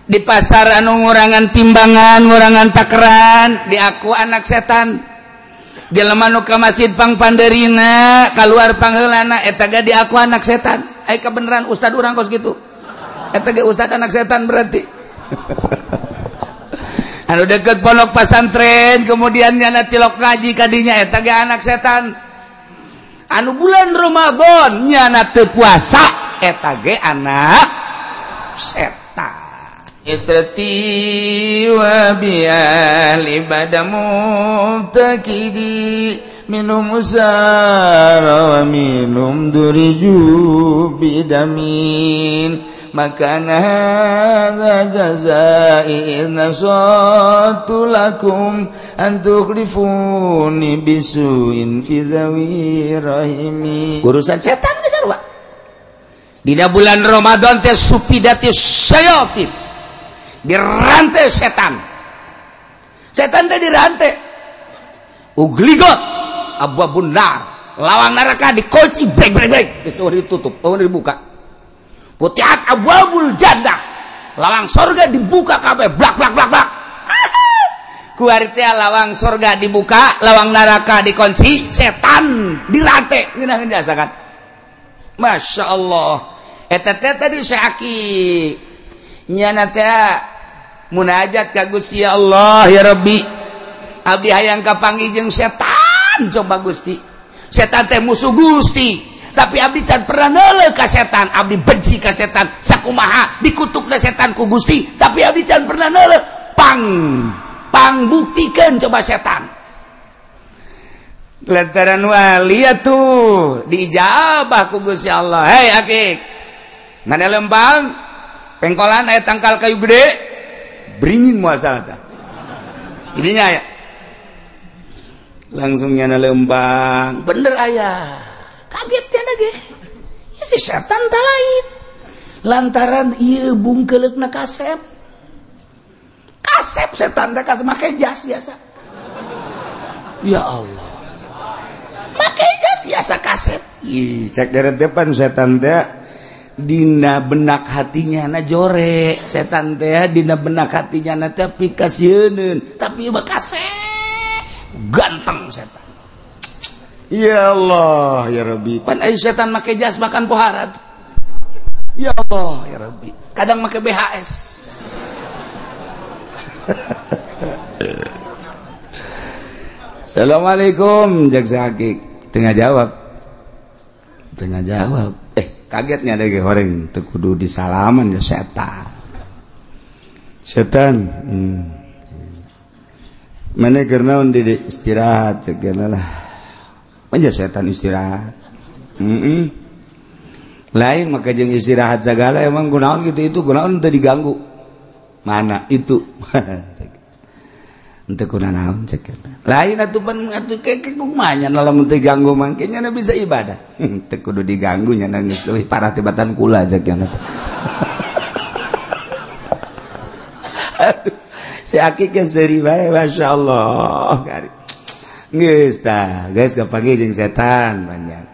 Di pasar anu ngurangan timbangan, ngurangan takeran, diaku anak setan. Jelema nu ka masjid pangpanderina, kaluar pangheulana eta ge diaku anak setan. Ai kabeneran ustad urang kos kitu. Eta ge ustad anak setan berarti. Anu deket pondok pasantren kemudian nyana tilok ngaji kadinya eta ge anak setan. Anu bulan Ramadan nyana teu puasa eta ge anak setan. Itrati wa bi'ali badamu takidi minum usara wa minum duriju bidamin makana hadza jazai nasatu lakum an tukhlifuni bisuin fi dhawi rahimi. Urusan setan geus sarua. Dina bulan Ramadan teh supidati syayatin, dirantai setan. Setan teh dirantai. Ugligot abwabun nar, lawang neraka dikunci brek brek brek, geus ditutup, eueuh dibuka. Putiat abwabul jannah, lawang sorga dibuka kabeh blak blak blak blak. Kuari teh lawang sorga dibuka, lawang neraka dikunci, setan dirantai. Ngeunaheun jasa kan? Masya Allah. Eta teh tadi saaki nyana teh munajat ka Gusti Allah, ya Rabbi, abdi hayang kapanggih jeung setan coba Gusti. Setan teh musuh Gusti, tapi abdi can pernah neuleuh ka setan, abdi benci ka setan, sakumaha dikutukna setan ku Gusti, tapi abdi can pernah neuleuh. Pang pang buktikeun coba setan. Lantaran wali atuh diijabah ku Gusti Allah. Hei akik, mana lempang pengkolan aya tangkal kayu gede beringin moal salah tah. Idinya aya langsung nyana lempang bener aya kaget nya ge si setan ta lain lantaran ieu bungkeuleukna kasep kasep setan teh kasep make jas biasa. Ya Allah, make jas biasa kasep. Ih cek dari depan setan teh dina benak hatinya na jore setan teh dina benak hatinya na teh pikasieun tapi mah kasep ganteng setan. Ya Allah ya Rabbi, pan ai setan make jas makan pohara. Ya Allah ya Rabbi, kadang make BHS. Assalamualaikum jaksa hakik tengah jawab, tengah jawab. Kagetnya ada goreng teu kudu disalaman ya setan. Setan. Mana keur naon di istirahat cek lah. Manja setan istirahat. Lain maka jeung istirahat sagala emang kunaon gitu itu kunaon teu diganggu. Mana itu? Henteu kunaon cek. Lain atuh pan atuh keke kumaha nya lamun teu ganggu mangke nya bisa ibadah. Teu kudu diganggu nya geus leuwih parah tibatan kula cek nya. Si akik ge seuri bae masyaallah. Geus tah, geus kapanggih jeung setan banyak.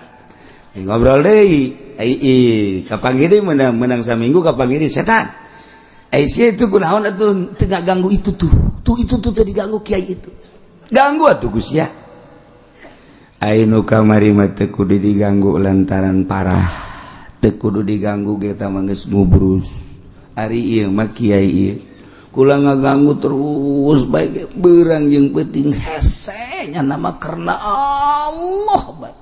Ngobrol deui, ai kapanggih deui meunang saminggu kapanggih deui setan. Ai sia itu kunaon atuh teu ngaganggu itu tuh. Tuh itu tuh teu diganggu kiai itu. Ganggu atuh Gus ya. Ai nu kamari mah teu kudu diganggu lantaran parah. Teu kudu diganggu ge eta mah geus ngubrus. Ari ieu mah kiai ieu kula ngaganggu terus bae beurang jeung peuting hese nya nama karena Allah bae.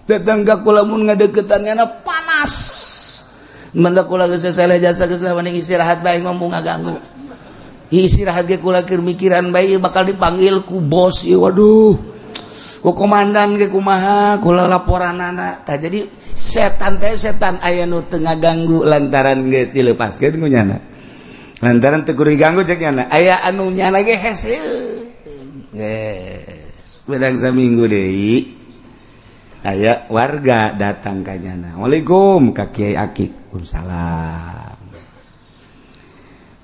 Datang ka kula mun ngadeukeutan nya panas. Mangga kula geus salah jasa geus lah mending istirahat bae mampu ngaganggu. Istirahat ge kula keur mikiran bae bakal dipanggil ku bos ieu waduh. Ku komandan ge kumaha kula laporanana. Tah jadi setan teh setan aya nu teu ngaganggu lantaran geus dilepaskeun ku nyana. Lantaran teu kudu diganggu cek nyana. Aya anu nyana ge hese. Geus bedang saminggu deui. Aya warga datang ka nyana. Waalaikum ka Kiai Akik. Waalaikumsalam.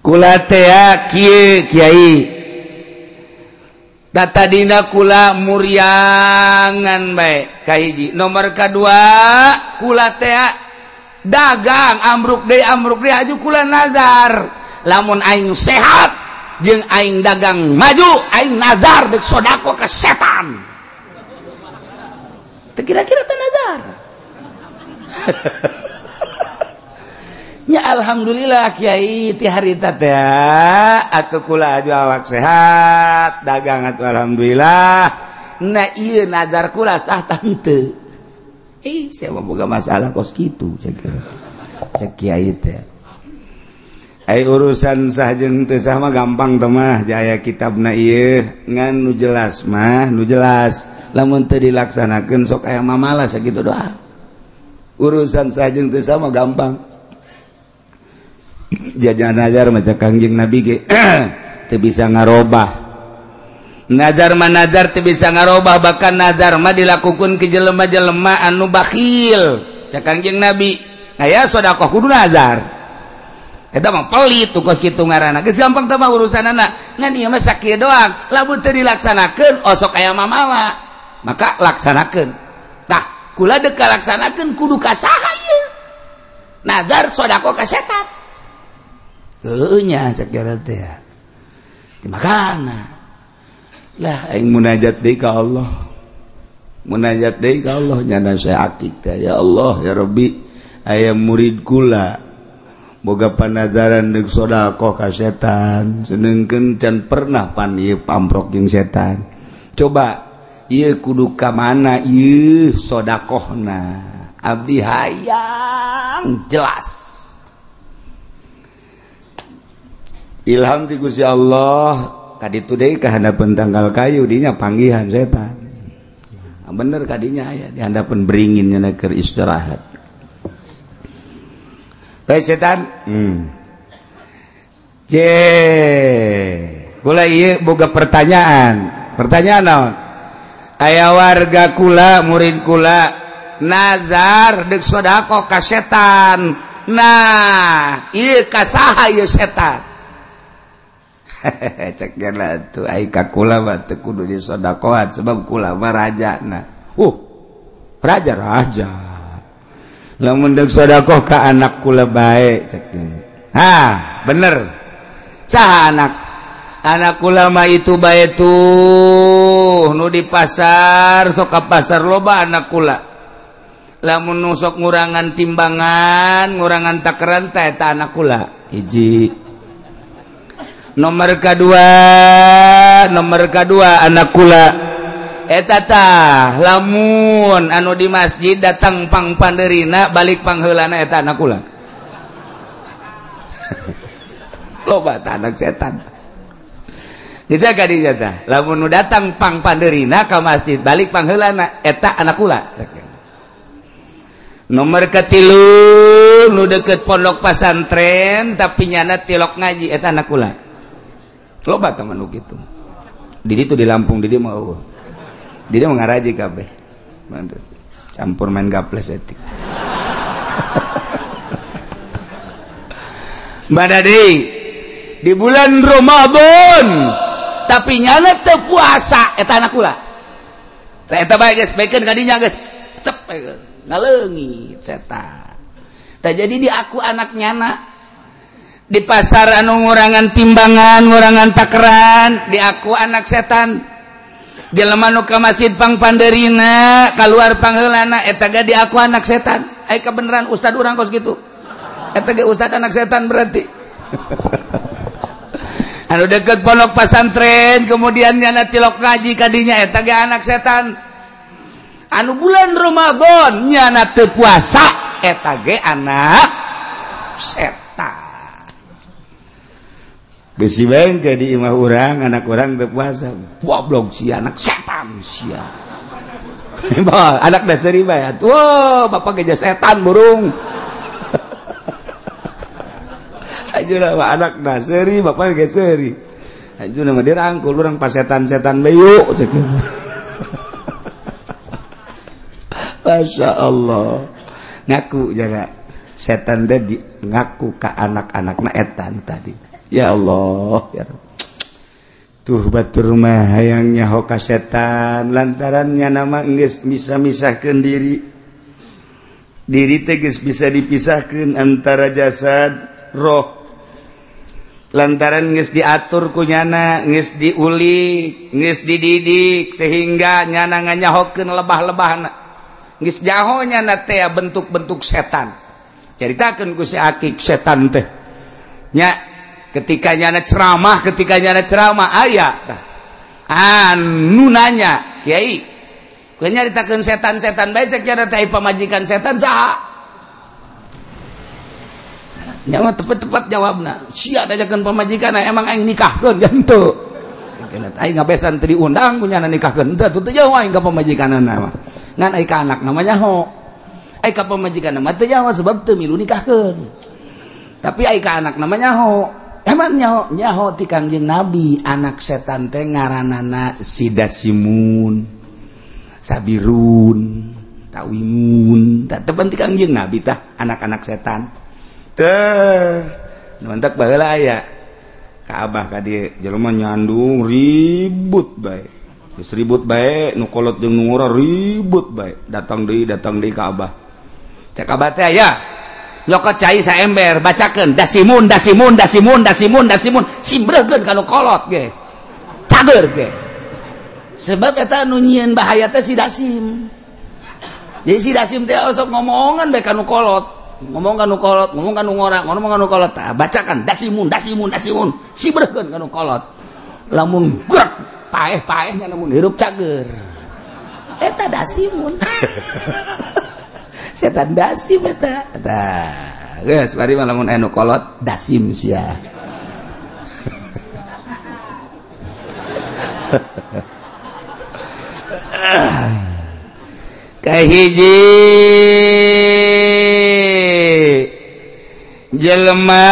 Kula teh kieu Kiai. Tadina kula muriangan bae kahiji. Nomor kadua kula teh dagang ambruk deui aju kula nazar. Lamun aing sehat jeung aing dagang maju, aing nazar dek sodako ke setan. Teu kira-kira teh nazar. Ya alhamdulillah kiai ti harita teh atuh kula aju awak sehat, dagang atuh alhamdulillah. Nah ieu nazar kula sah tante. Saya mah boga masalah kos kitu cek cek kiai teh. Ai urusan sah jeung teu sah mah gampang teh mah jaya kitabna ieu ngan nu jelas mah nu jelas. Lamun teu dilaksanakeun sok aya mamalah sakitu doa. Urusan sah jeung teu sah mah gampang. Jajan nazar maca Kangjeng Nabi ge teu bisa ngarobah. Nazar mah nazar teu bisa ngarobah, bahkan nazar mah dilakukeun ke jelema-jelema anu bakhil. Cak Kangjeng Nabi, aya sedekah kudu nazar. Eta mah pelit tuh kos kitu ngaranna. Geus gampang teh mah urusanana. Ngan ieu mah sakieu doang. Lamun teu dilaksanakeun osok aya mamala. Maka laksanakeun. Tah, kula deuk kalaksanakeun kudu ka saha ieu? Nazar sedekah ka setan. Heueuh nya cek teh. Dimakana. Lah aing munajat deui ka Allah. Munajat deui ka Allah nyana saya akik teh ya Allah ya Rabbi aya murid kula boga panazaran deuk sedekah ka setan senengkeun can pernah pan ieu pamprok jeung setan. Coba ieu kudu ka mana ieu sedekahna? Abdi hayang jelas. Ilham ti Gusti Allah kaditu deui ka handapeun tangkal kayu dinya panggihan setan. Bener kadinya aya di handapeun beringin nya keur istirahat. Hei setan. C. Kula ieu boga pertanyaan. Pertanyaan naon? Aya warga kula, murid kula nazar deuk sedekah ka setan. Nah, ieu ka saha ieu setan? Cek gana tuh ai ka kula mah teu kudu disodakohan sebab kula mah rajana. Raja raja. Lamun deuk sodakoh ka anak kula bae cek gana. Hah, bener. Saha anak? Anak kula mah itu bae tuh nu di pasar, sok ka pasar loba anak kula. Lamun nu sok ngurangan timbangan, ngurangan takaran teh eta anak kula. Hiji. Nomor kedua anak kula eta tah lamun anu di masjid datang pang panderina balik pangheulana eta anak kula. Loba tah anak setan. Geus ka dinya tah lamun nu datang pang panderina ka masjid balik pangheulana eta anak kula. Nomor katilu nu deket pondok pasantren tapi nyana tilok ngaji eta anak kula. Loba teman nu kitu. Di ditu di Lampung di dieu mah eueuh. Di dieu mah ngaraji kabeh. Mantap. Campur main gaples etik. Mana deui? Di bulan Ramadan tapi nyana teu puasa eta anak kula. Tah eta bae geus bekeun ka dinya geus. Cep ngaleungit setan. Tah jadi di aku anak nyana di pasar anu ngurangan timbangan, ngurangan takaran, di aku anak setan. Jelema nu ka masjid pang panderina, kaluar pangheulana eta ge di aku anak setan. Ai kabeneran ustad urang kos kitu. Eta ge ustad anak setan berarti. Anu deket pondok pasantren kemudian nyana tilok ngaji kadinya eta ge anak setan. Anu bulan Ramadan nyana teu puasa eta ge anak setan. Besi bengke di imah urang, anak urang teu puasa. Goblok sia anak setan sia. Anak dasar bae. Wah, bapak geja setan burung. Ajeuna mah anak dasari, bapak ge seuri. Ajeuna mah dirangkul urang pas setan-setan bae cek. Masya Allah. Ngaku jaga setan teh ngaku ka anak-anakna etan tadi. Ya Allah ya Rabb. Tuh batur mah hayang nyaho ka setan lantaran nya nama geus bisa misahkeun diri. Diri teh geus bisa dipisahkeun antara jasad roh. Lantaran geus diatur ku nyana, geus diulik, geus dididik sehingga nyana nganyahokeun lebah-lebahna. Geus jaho nyana teh bentuk-bentuk setan. Caritakeun ku si Akik setan teh. Nya ketika nyana ceramah, aya tah. Anu nanya, "Kiai, ku nyaritakeun setan-setan bae cek nyana teh pamajikan setan saha?" Nyawa tepat-tepat jawabna. Sia dajakeun pamajikan emang aing nikahkeun ya henteu. Aing ngabesan teu diundang punya nikahkeun henteu teu jauh aing ka pamajikanna mah. Ngan aing ka anakna mah nyaho. Aing ka pamajikanna mah teu nyaho sebab teu milu nikahkeun. Tapi aing ka anakna mah nyaho. Emang nyaho nyaho ti Kangjeng Nabi anak setan teh ngaranana Sidasimun, Sabirun, Tawimun. Tah tepan ti Kangjeng Nabi tah anak-anak setan. Teh mantak baheula aya ka abah ka dieu jelema nyandung ribut bae geus ribut bae nu kolot jeung nu ngora ribut bae datang deui ka abah cek abah teh aya nyokot cai saember bacakeun dasimun dasimun dasimun dasimun dasimun simbreukeun ka nu kolot ge cager ge sebab eta nu nyieun bahaya teh si dasim jadi si dasim teh osok ngomongan bae ka nu kolot ngomong ka nu kolot, ngomong ka nu ngora, ngomong ka nu kolot, bacakan dasimun dasimun dasimun, sibreukeun ka nu kolot. Lamun gerak paeh-paehnya lamun hirup cager. Eta dasimun. Setan dasim eta. Tah, geus bari mah lamun anu kolot dasim sia. Kahiji jelema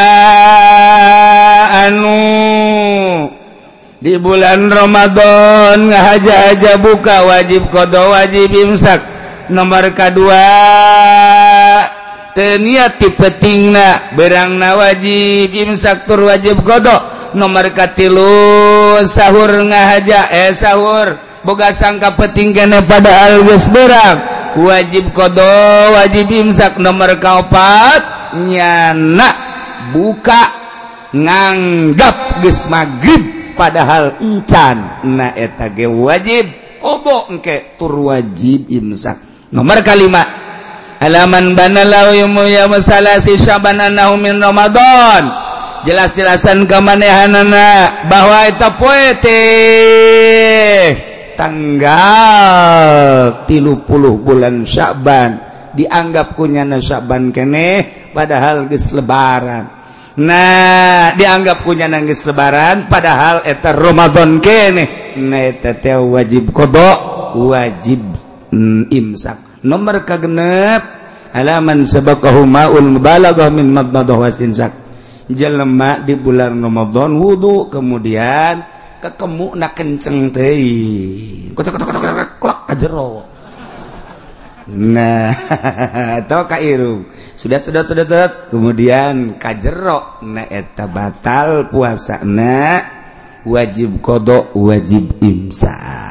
anu di bulan Ramadan ngahaja-haja buka wajib qada wajib imsak. Nomor kadua teu niat ti peutingna berangna wajib imsak tur wajib qada. Nomor katilu sahur ngahaja sahur boga sangka peuting keneh padahal geus berang wajib qada wajib imsak. Nomor kaopat nyana buka nganggap geus magrib padahal encan na eta ge wajib qada engke tur wajib imsak. Nomor kalima alaman banalau ya masalasi syaban annahu min Ramadan jelas-jelasan kamanehanana bahwa eta poe teh tanggal 30 bulan Sya'ban dianggap kunyana Sya'ban keneh padahal geus lebaran. Nah dianggap kunyana geus lebaran padahal eta Ramadan keneh. Nah eta teh wajib qada wajib imsak. Nomor kagenep alaman sabaqahu ma'ul mubalaghah min madmadah wasinsak jelema di bulan Ramadan wudu kemudian ketemu na kenceng teh kocok kocok kocok klak ka jero. Nah atau ka irung sudah kemudian ka jero na eta batal puasana wajib qada wajib imsak.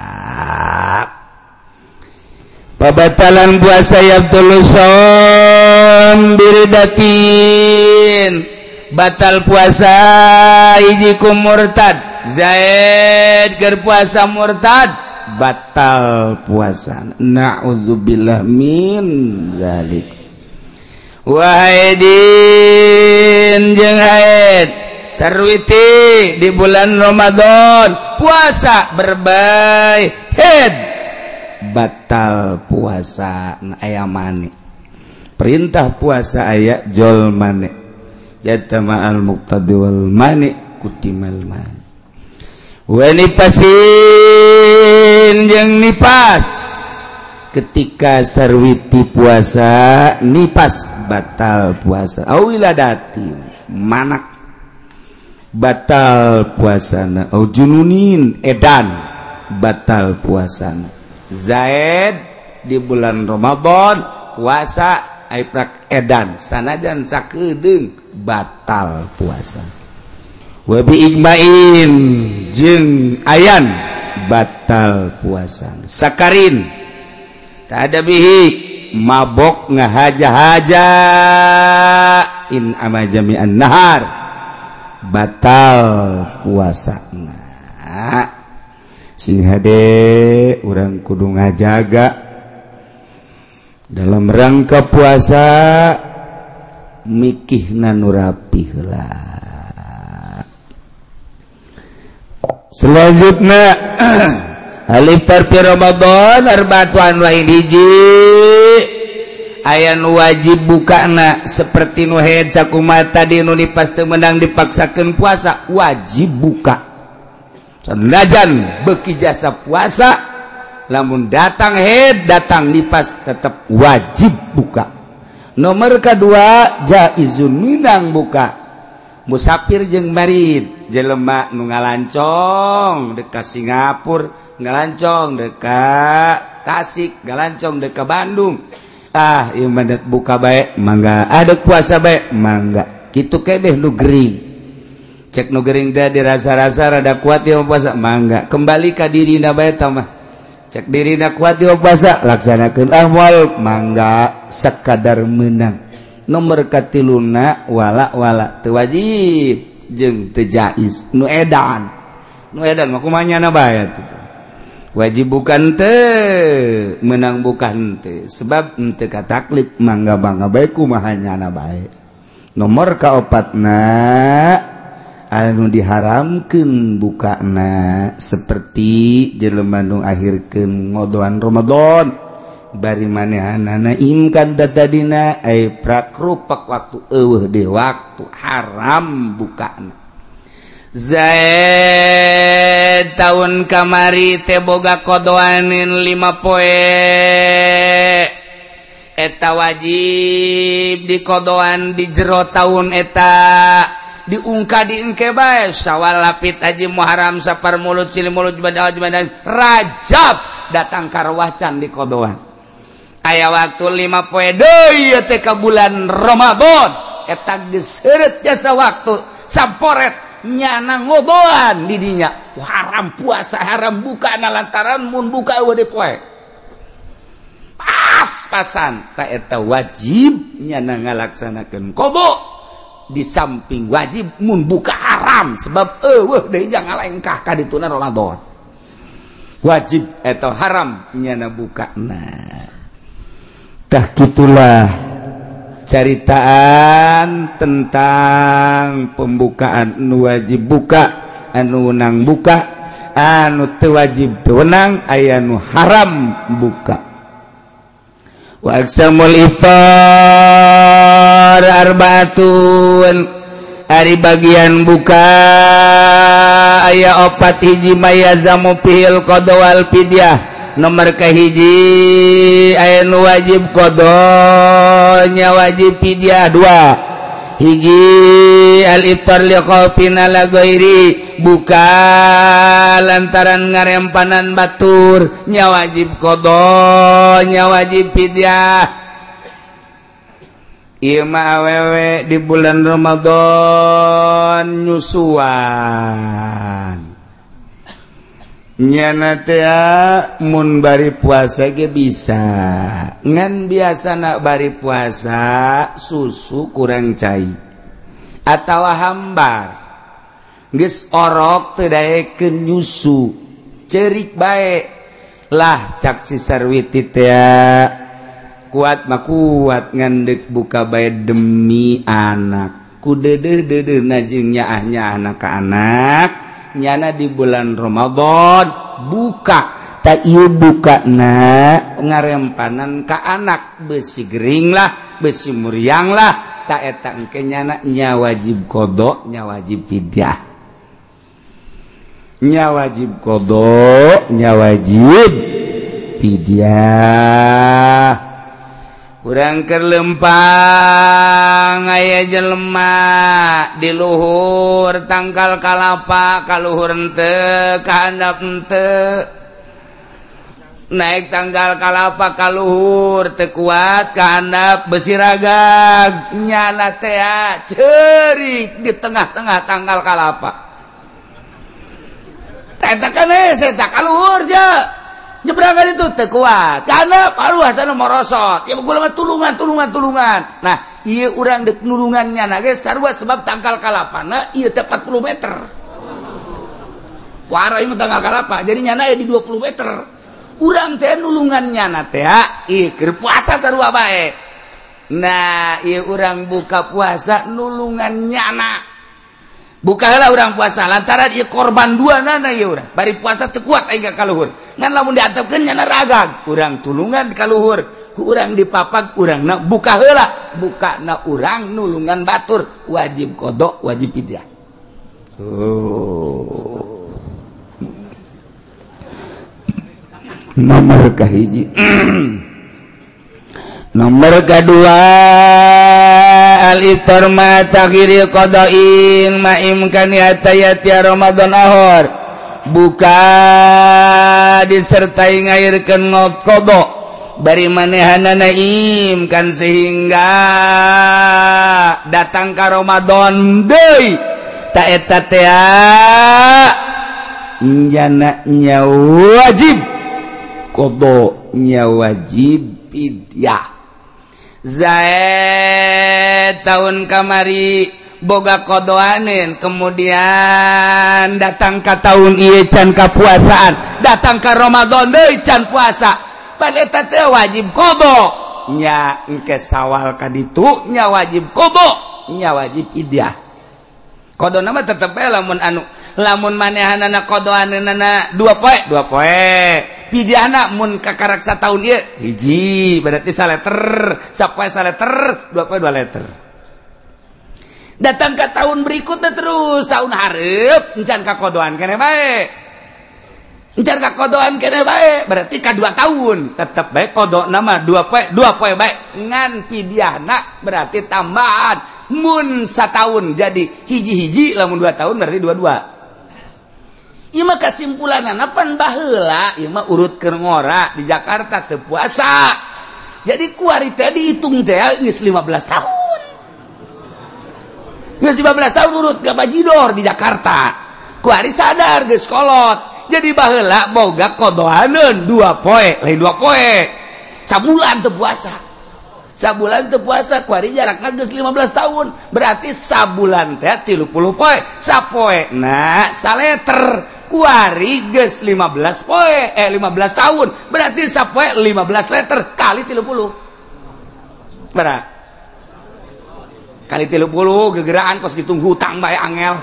Pabatalan puasa yabtulu shaum biridatin batal puasa hiji ku murtad Zaid keur puasa murtad batal puasa naudzubillah min zalik. Wahaidin jeung haid sarwiti di bulan Ramadan puasa berbae haid batal puasa aya mane perintah puasa aya jol mane jatama al muqtadi wal mani kutimal mani wa nipasin jeung nipas ketika sarwiti puasa nipas batal puasa au wiladatin manak batal puasana au jununin edan batal puasana. Zaid di bulan Ramadan puasa aiprak edan sanajan sakedeung batal puasa. Wa bi ijma'in jeung ayan batal puasa. Sakarin tak ada bihi mabok ngahaja-haja in ama jami'an nahar batal puasana. Sing hade urang kudu ngajaga dalam rangka puasa mikihna nu rapi heula. Selanjutnya hal iftar fi Ramadan arba'atu anwa'in, hiji aya nu wajib bukana seperti nu haid sakumaha tadi nu nipas teu meunang dipaksakeun puasa wajib buka. Senajan beuki jasa puasa lamun datang haid datang nipas tetap wajib buka. Nomor kedua jaizun minang buka. Musafir jeung marid jelema nu ngalancong deka Singapura, ngalancong deka Tasik, ngalancong deka Bandung. Ah, ieu mah dek buka bae mangga, ah dek puasa bae mangga. Kitu kebeh nu gering. Cek nu gering teh dirasa-rasa rada kuat ieu puasa mangga. Kembali ka dirina bae tah mah. Cek dirina kuat ieu puasa laksanakeun ah moal mangga sakadar meunang. Nomor katiluna wala-wala teu wajib jeung teu jaiz nu edan. Nu edan mah kumaha nyana bae atuh. Wajib bukan teu, menang bukan teu, sebab henteu kataklif mangga-mangga bae kumaha nyana bae. Nomor kaopatna anu diharamkeun bukana seperti jelema nu akhirkeun ngodoan Ramadan bari manehanana imkan datadina ai prakrupak waktu eueuh deui waktu haram bukana. Zaid tahun kamari teh boga kodoanin 5 poe eta wajib dikodoan di jero tahun eta diungka diengke bae Syawal Lapit Haji Muharram Safar Mulut Silih Mulut Jumadil Jumadil Rajab datang karwacan di kodoan aya waktu 5 poe deui teh ka bulan Ramadan eta geus seureut jasa waktu samporet nyana ngodoan didinya haram puasa haram buka na lantaran mun buka eueuh deui poe pas-pasan ta eta wajib nyana ngalaksanakeun qada di samping wajib mun buka haram sebab eueuh deui jangan ngalengkah ka dituna Ramadan wajib atau haram nyana buka. Nah tah kitulah caritaan tentang pembukaan nu wajib buka anu wenang buka anu teu wajib teu wenang aya nu haram buka. Wa aqsamul iftar arbaatun, ari bagian buka aya opat, hiji mayazamu fihil qada wal fidyah. Nomor kahiji aya nu wajib qada nya wajib fidyah. Dua hiji al iftar li khaufin ala ghairi, buka lantaran ngarempanan batur nya wajib qada nya wajib fidyah. Ieu mah awewe di bulan Ramadan nyusuan nyana teh mun bari puasa ge bisa ngan biasana bari puasa susu kurang cai atawa hambar geus orok teu daekeun nyusu ceurik bae lah cak si Sarwiti teh kuat mah kuat ngandek buka bae demi anak ku deudeuh-deudeuhna jeung nyaah-nyaahna ka anak nyana di bulan Ramadan buka tak ieu bukana ngarempanan ka anak besi gering lah besi muriang lah tak eta engke nyana nya wajib qada nya wajib fidyah nya wajib qada nya wajib fidyah. Urang keur lempang aya jelema di luhur tangkal kalapa ka luhur henteu ka handap henteu naik tanggal kalapa ka luhur teu kuat ka handap besi ragag nyana teh ceurik di tengah-tengah tanggal kalapa eta kan hese tah ka luhur je nyebrangkan itu teu kuat karena paru hasana morosot ya gula mah tulungan tulungan tulungan. Nah ieu urang deuk nulungan nyana ge sarua sebab tangkal kalapana ieu teh 40 meter. Wara ieu tangkal kalapa jadi nyana di 20 meter. Urang teh nulungan nyana teh ieu keur puasa sarua bae. Nah ieu urang buka puasa nulungan nyana. Buka heula urang puasa lantaran ieu korban dua nana ieu urang. Bari puasa teu kuat aing ka kaluhur. Ngan lamun diantepkeun nyana ragag, urang tulungan ka luhur. Ku urang dipapag urangna buka heula, bukana urang nulungan batur, wajib qada, wajib fidyah. Oh. Nomor kahiji. Nomor kedua al-iftar ma takhiri qada'in ma imkani atayati Ramadan ahor. Buka disertai ngairkeun qada bari manehanana im kan sehingga datang ka Ramadan deui ta eta teh njana nya wajib qada nya wajib fidyah. Zaid tahun kamari boga kodoanin kemudian datang ke tahun ieu can kapuasaan datang ke Ramadan deui can puasa pan eta teh wajib qada nya engke sawal ka ditu nya wajib qada nya wajib fidyah. Qadona mah tetep bae lamun anu lamun manehanana qadoaneunana 2 poe 2 poe pidyahna mun kakarak sataun ieu hiji berarti saleter sapoe saleter 2 poe 2 liter. Datang ke tahun berikutnya terus tahun hareup encan kakodoan keneh bae encan kakodoan keneh bae berarti ka 2 tahun tetep bae qadona mah 2 poe 2 poe bae ngan pidyahna berarti tambahan mun sataun jadi hiji-hiji lamun 2 tahun berarti 2-2. Ieu mah kasimpulanana pan baheula ieu mah urut keur ngora di Jakarta teu puasa. Jadi kuari teh dihitung teh geus 15 tahun. Geus 15 tahun urut ka bajidor di Jakarta. Kuari sadar geus kolot. Jadi baheula boga kodoaneun 2 poe, lain 2 poe. Sabulan teu puasa. Sabulan teu puasa kuari jarakna geus 15 tahun. Berarti sabulan teh 30 poe, sapoe na saleter. Kuari geus 15 poe, 15 tahun. Berarti sapoe 15 liter kali 30. Berapa? Kali 30 gegeraan kos gitung hutang bae angel.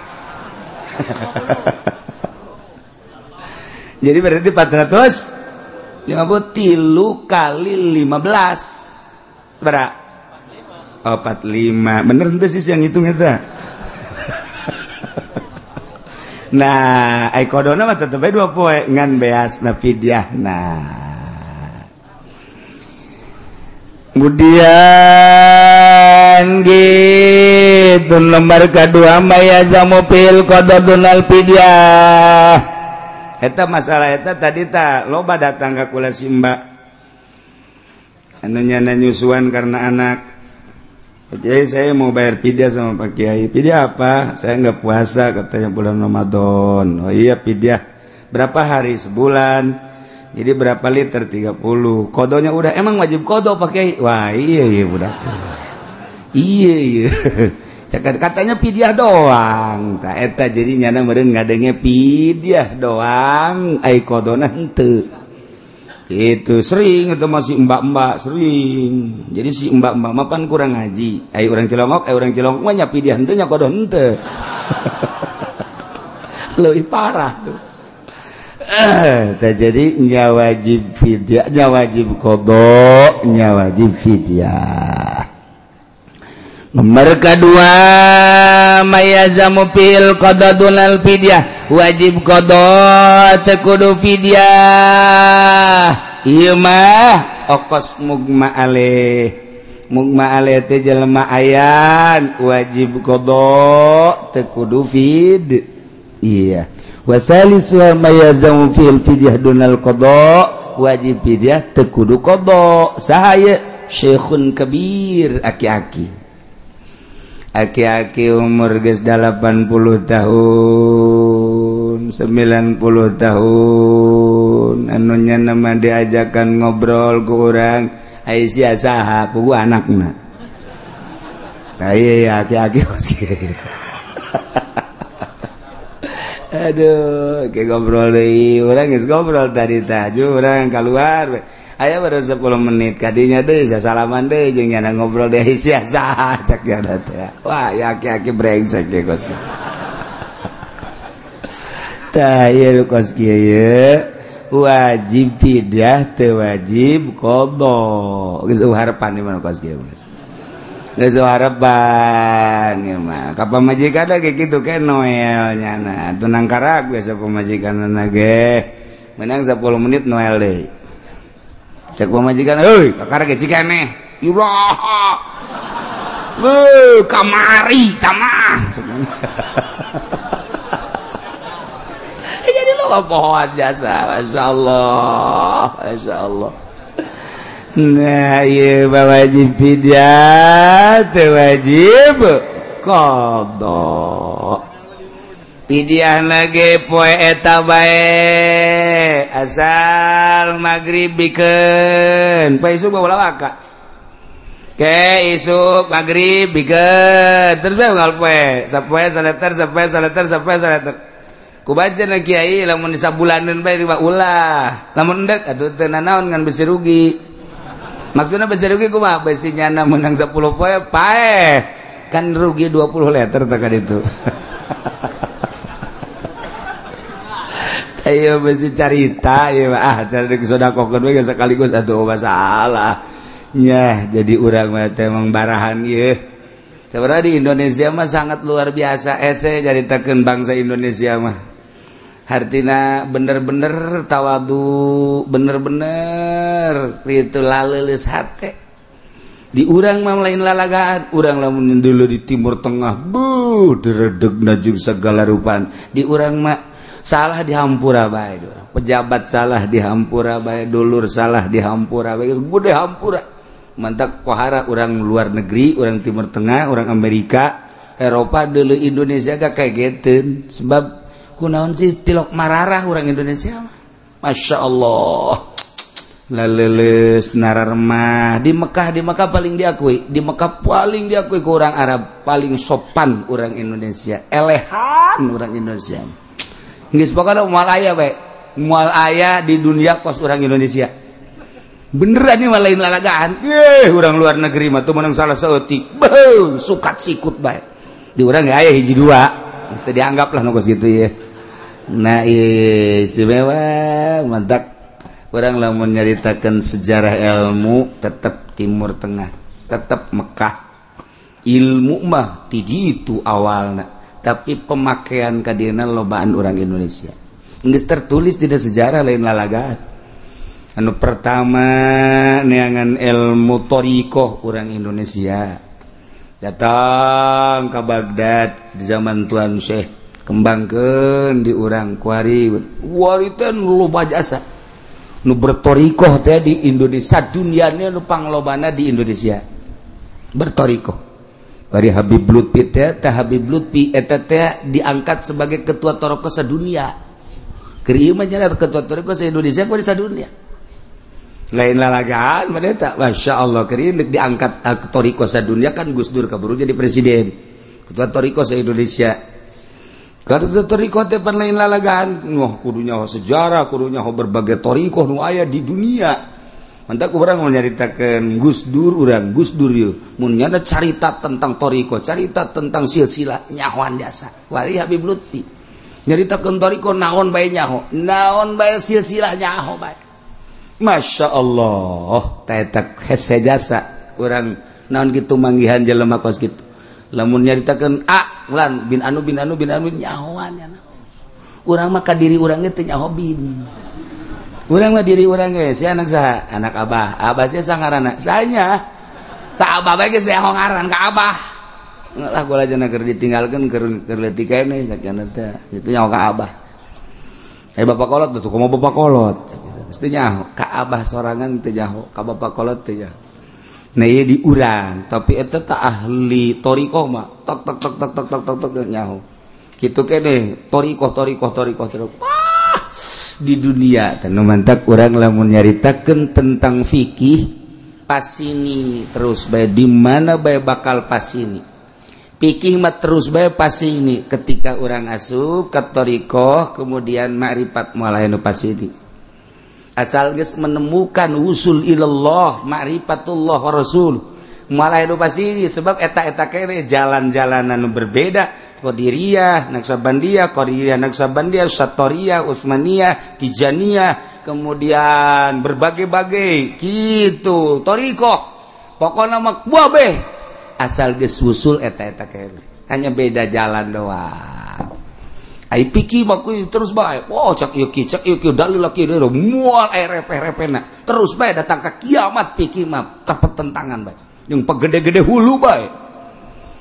Jadi berarti 450 tilu kali 15. Berapa? Oh, 45. Bener henteu sih yang hitung eta. Nah, ai qadona mah tetep bae 2 poe ngan beasna fidyahna. Kemudian gitu nomor kedua mayazamu fil qada dunal fidyah. Eta masalah eta tadi ta loba datang ka kula simba. Anu nyana nyusuan karena anak. Pak Kiai saya mau bayar fidyah sama Pak Kiai. Fidyah apa? Saya nggak puasa katanya bulan Ramadan. Oh iya fidyah. Berapa hari? Sebulan. Jadi berapa liter? 30. Kodonya udah. Emang wajib kodo Pak Kiai? Wah iya iya udah. Iya iya. Katanya fidyah doang. Ta eta jadi nyana meureun ngadenge fidyah doang ai kodona henteu. Itu sering itu masih mbak-mbak sering. Jadi si mbak-mbak mah pan kurang ngaji. Ai urang cilongok mah nya fidyah henteu nya kodo henteu. Leuwih parah tuh. Jadi nya wajib fidyah, nya wajib qada, nya wajib fidyah. Nomor kedua mayazamu fil qada dunal fidyah, wajib qada teu kudu fidyah. Ieu mah okos mugma aleh. Mugma aleh teh jelema ayan wajib qada teu kudu fid. Iya. Wa salisuha mayazamu fil fidyah dunal qada, wajib fidyah teu kudu qada. Saha ieu? Syekhun kabir, aki-aki. Aki-aki umur geus 80 tahun, 90 tahun, anu nya mah diajakan ngobrol ku urang, ai sia saha puguh anakna. Nah iya aki-aki aduh kayak ngobrol deui urang geus ngobrol tadi taju urang keluar aya baru 10 menit kadinya deui salaman deui jeung nyana ngobrol deui sia saha cek nyana teh wah ya aki-aki brengsek ge kos tah ieu kos kieu wajib fidyah teu wajib qada geus harapan di mana kos kieu geus harapan ieu mah ka pamajikan ge kitu ke Noel nyana tunang karak biasa pamajikanna ge menang 10 menit Noel deui cek pamajikan euy kakara ge cikaneh iraha beuh kamari tamah jadi lo pohon jasa masyaallah masyaallah. Nah ieu wajib fidyah teu wajib qada fidyah lagi poe eta bae asal magrib bikeun poe isuk bawa waka ke isuk magrib bikeun terus bae unggal poe sapoe saleter sapoe saleter sapoe saleter ku baca na kiai lamun disabulaneun bae riba ulah lamun endek atuh teu nanaon ngan besi rugi maksudna besi rugi kumaha besi nyana menang 10 poe paeh kan rugi 20 liter teh ka ditu. Ayo besi carita ieu ah cari sodakohkeun we sekaligus atuh masalah nya jadi urang mah teh emang barahan ieu. Sebenarnya di Indonesia mah sangat luar biasa ese caritakeun bangsa Indonesia mah hartina bener-bener tawadu bener-bener itu laleuleus hate di urang mah lain lalagaan urang lamun dulu di Timur Tengah buh diredegna jeung segala rupan di urang mah salah dihampura bae pejabat salah dihampura bae dulur salah dihampura bae gede hampura mantak kohara urang luar negeri urang Timur Tengah urang Amerika Eropa dulu Indonesia gak kageteun sebab kunaon sih tilok mararah urang Indonesia mah Masya Allah laleles nararemah di Mekah paling diakui di Mekah paling diakui ke orang Arab paling sopan orang Indonesia elehan orang Indonesia geus pokona moal aya bae moal aya di dunia kos orang Indonesia beneran nih lain lalagaan orang luar negeri mah tuh menang salah saeutik beuh sukat sikut bae di urang aya hiji dua mesti dianggap lah nu kos kitu ye. Nah istimewa mantak orang lamun nyaritakeun sejarah ilmu tetap Timur Tengah tetap Mekah ilmu mah ti ditu awalna tapi pemakaian kadieuna lobaan orang Indonesia geus tertulis dina sejarah lain lalagaan anu pertama neangan ilmu thariqah orang Indonesia datang ke Baghdad di zaman Tuan Syekh kembangkeun di urang kuari wari teh loba jasa nu berthariqah teh di Indonesia duniana nu panglobana di Indonesia berthariqah dari Habib Lutfi teh Habib Lutfi eta teh diangkat sebagai ketua thariqah sadunia keur ieu mah nya ketua thariqah sa Indonesia kuari sadunia lain lalagaan mah eta masyaallah keur ieu diangkat thariqah sadunia kan Gus Dur kaburu jadi presiden ketua thariqah sa Indonesia karena thariqah teh pan lain lalagaan wah kudu nyaho sejarah kudu nyaho berbagai thariqah nu aya di dunia mantak urang mau nyaritakeun Gus Dur urang Gus Dur ieu mun nyana carita tentang thariqah carita tentang silsilah nyahoan jasa wali Habib Lutfi nyaritakeun thariqah naon bae nyaho naon bae silsilah nyaho bae Masya Allah teh eta hese jasa urang naon kitu manggihan jelema kos kitu lamun nyaritakeun A ulan bin anu bin anu bin anu nyahoan nya urang mah ka diri urang ge teu nyaho bin urang mah diri urang ge si anak saha anak abah abah sia sangaranna sanya ka abah bae geus nyaho ngaran ka abah lah gua aja keur ditinggalkeun keur leutik keneh sakieu teh kitu nyaho ka abah bapak kolot tuh kumaha bapak kolot geus teu nyaho ka abah sorangan teu nyaho ka bapak kolot teu nyaho. Nah ieu di urang tapi eta teh ahli thariqah mah tok tok tok tok tok tok tok tok nyaho kitu keneh thariqah thariqah thariqah thariqah di dunia teh nu mantak urang lamun nyaritakeun tentang fikih Pasini terus bae di mana bae bakal pasini. Pikih mah terus bae pasini ketika urang asup ka thariqah kemudian makrifat moal aya nu pasini. Asal geus menemukan usul ilallah, ma'rifatullah wa rasul. Moal aya nu pasini sebab eta-eta kene jalan-jalanan nu berbeda. Qadiriyah, Naqsyabandiyah, Qadiriyah, Naqsyabandiyah, Satoriyah, Utsmaniyah, Tijaniyah, kemudian berbagai-bagai gitu thariqah. Pokona mah kabeh asal geus usul eta-eta kene. Hanya beda jalan doang. Ai pikir mah terus bae. Oh cak ieu ki, cak ieu ki dalil laki deui moal repeh-repehna. Terus bae datang ka kiamat pikir mah tepetentangan bae. Jeung pegede-gede hulu bae.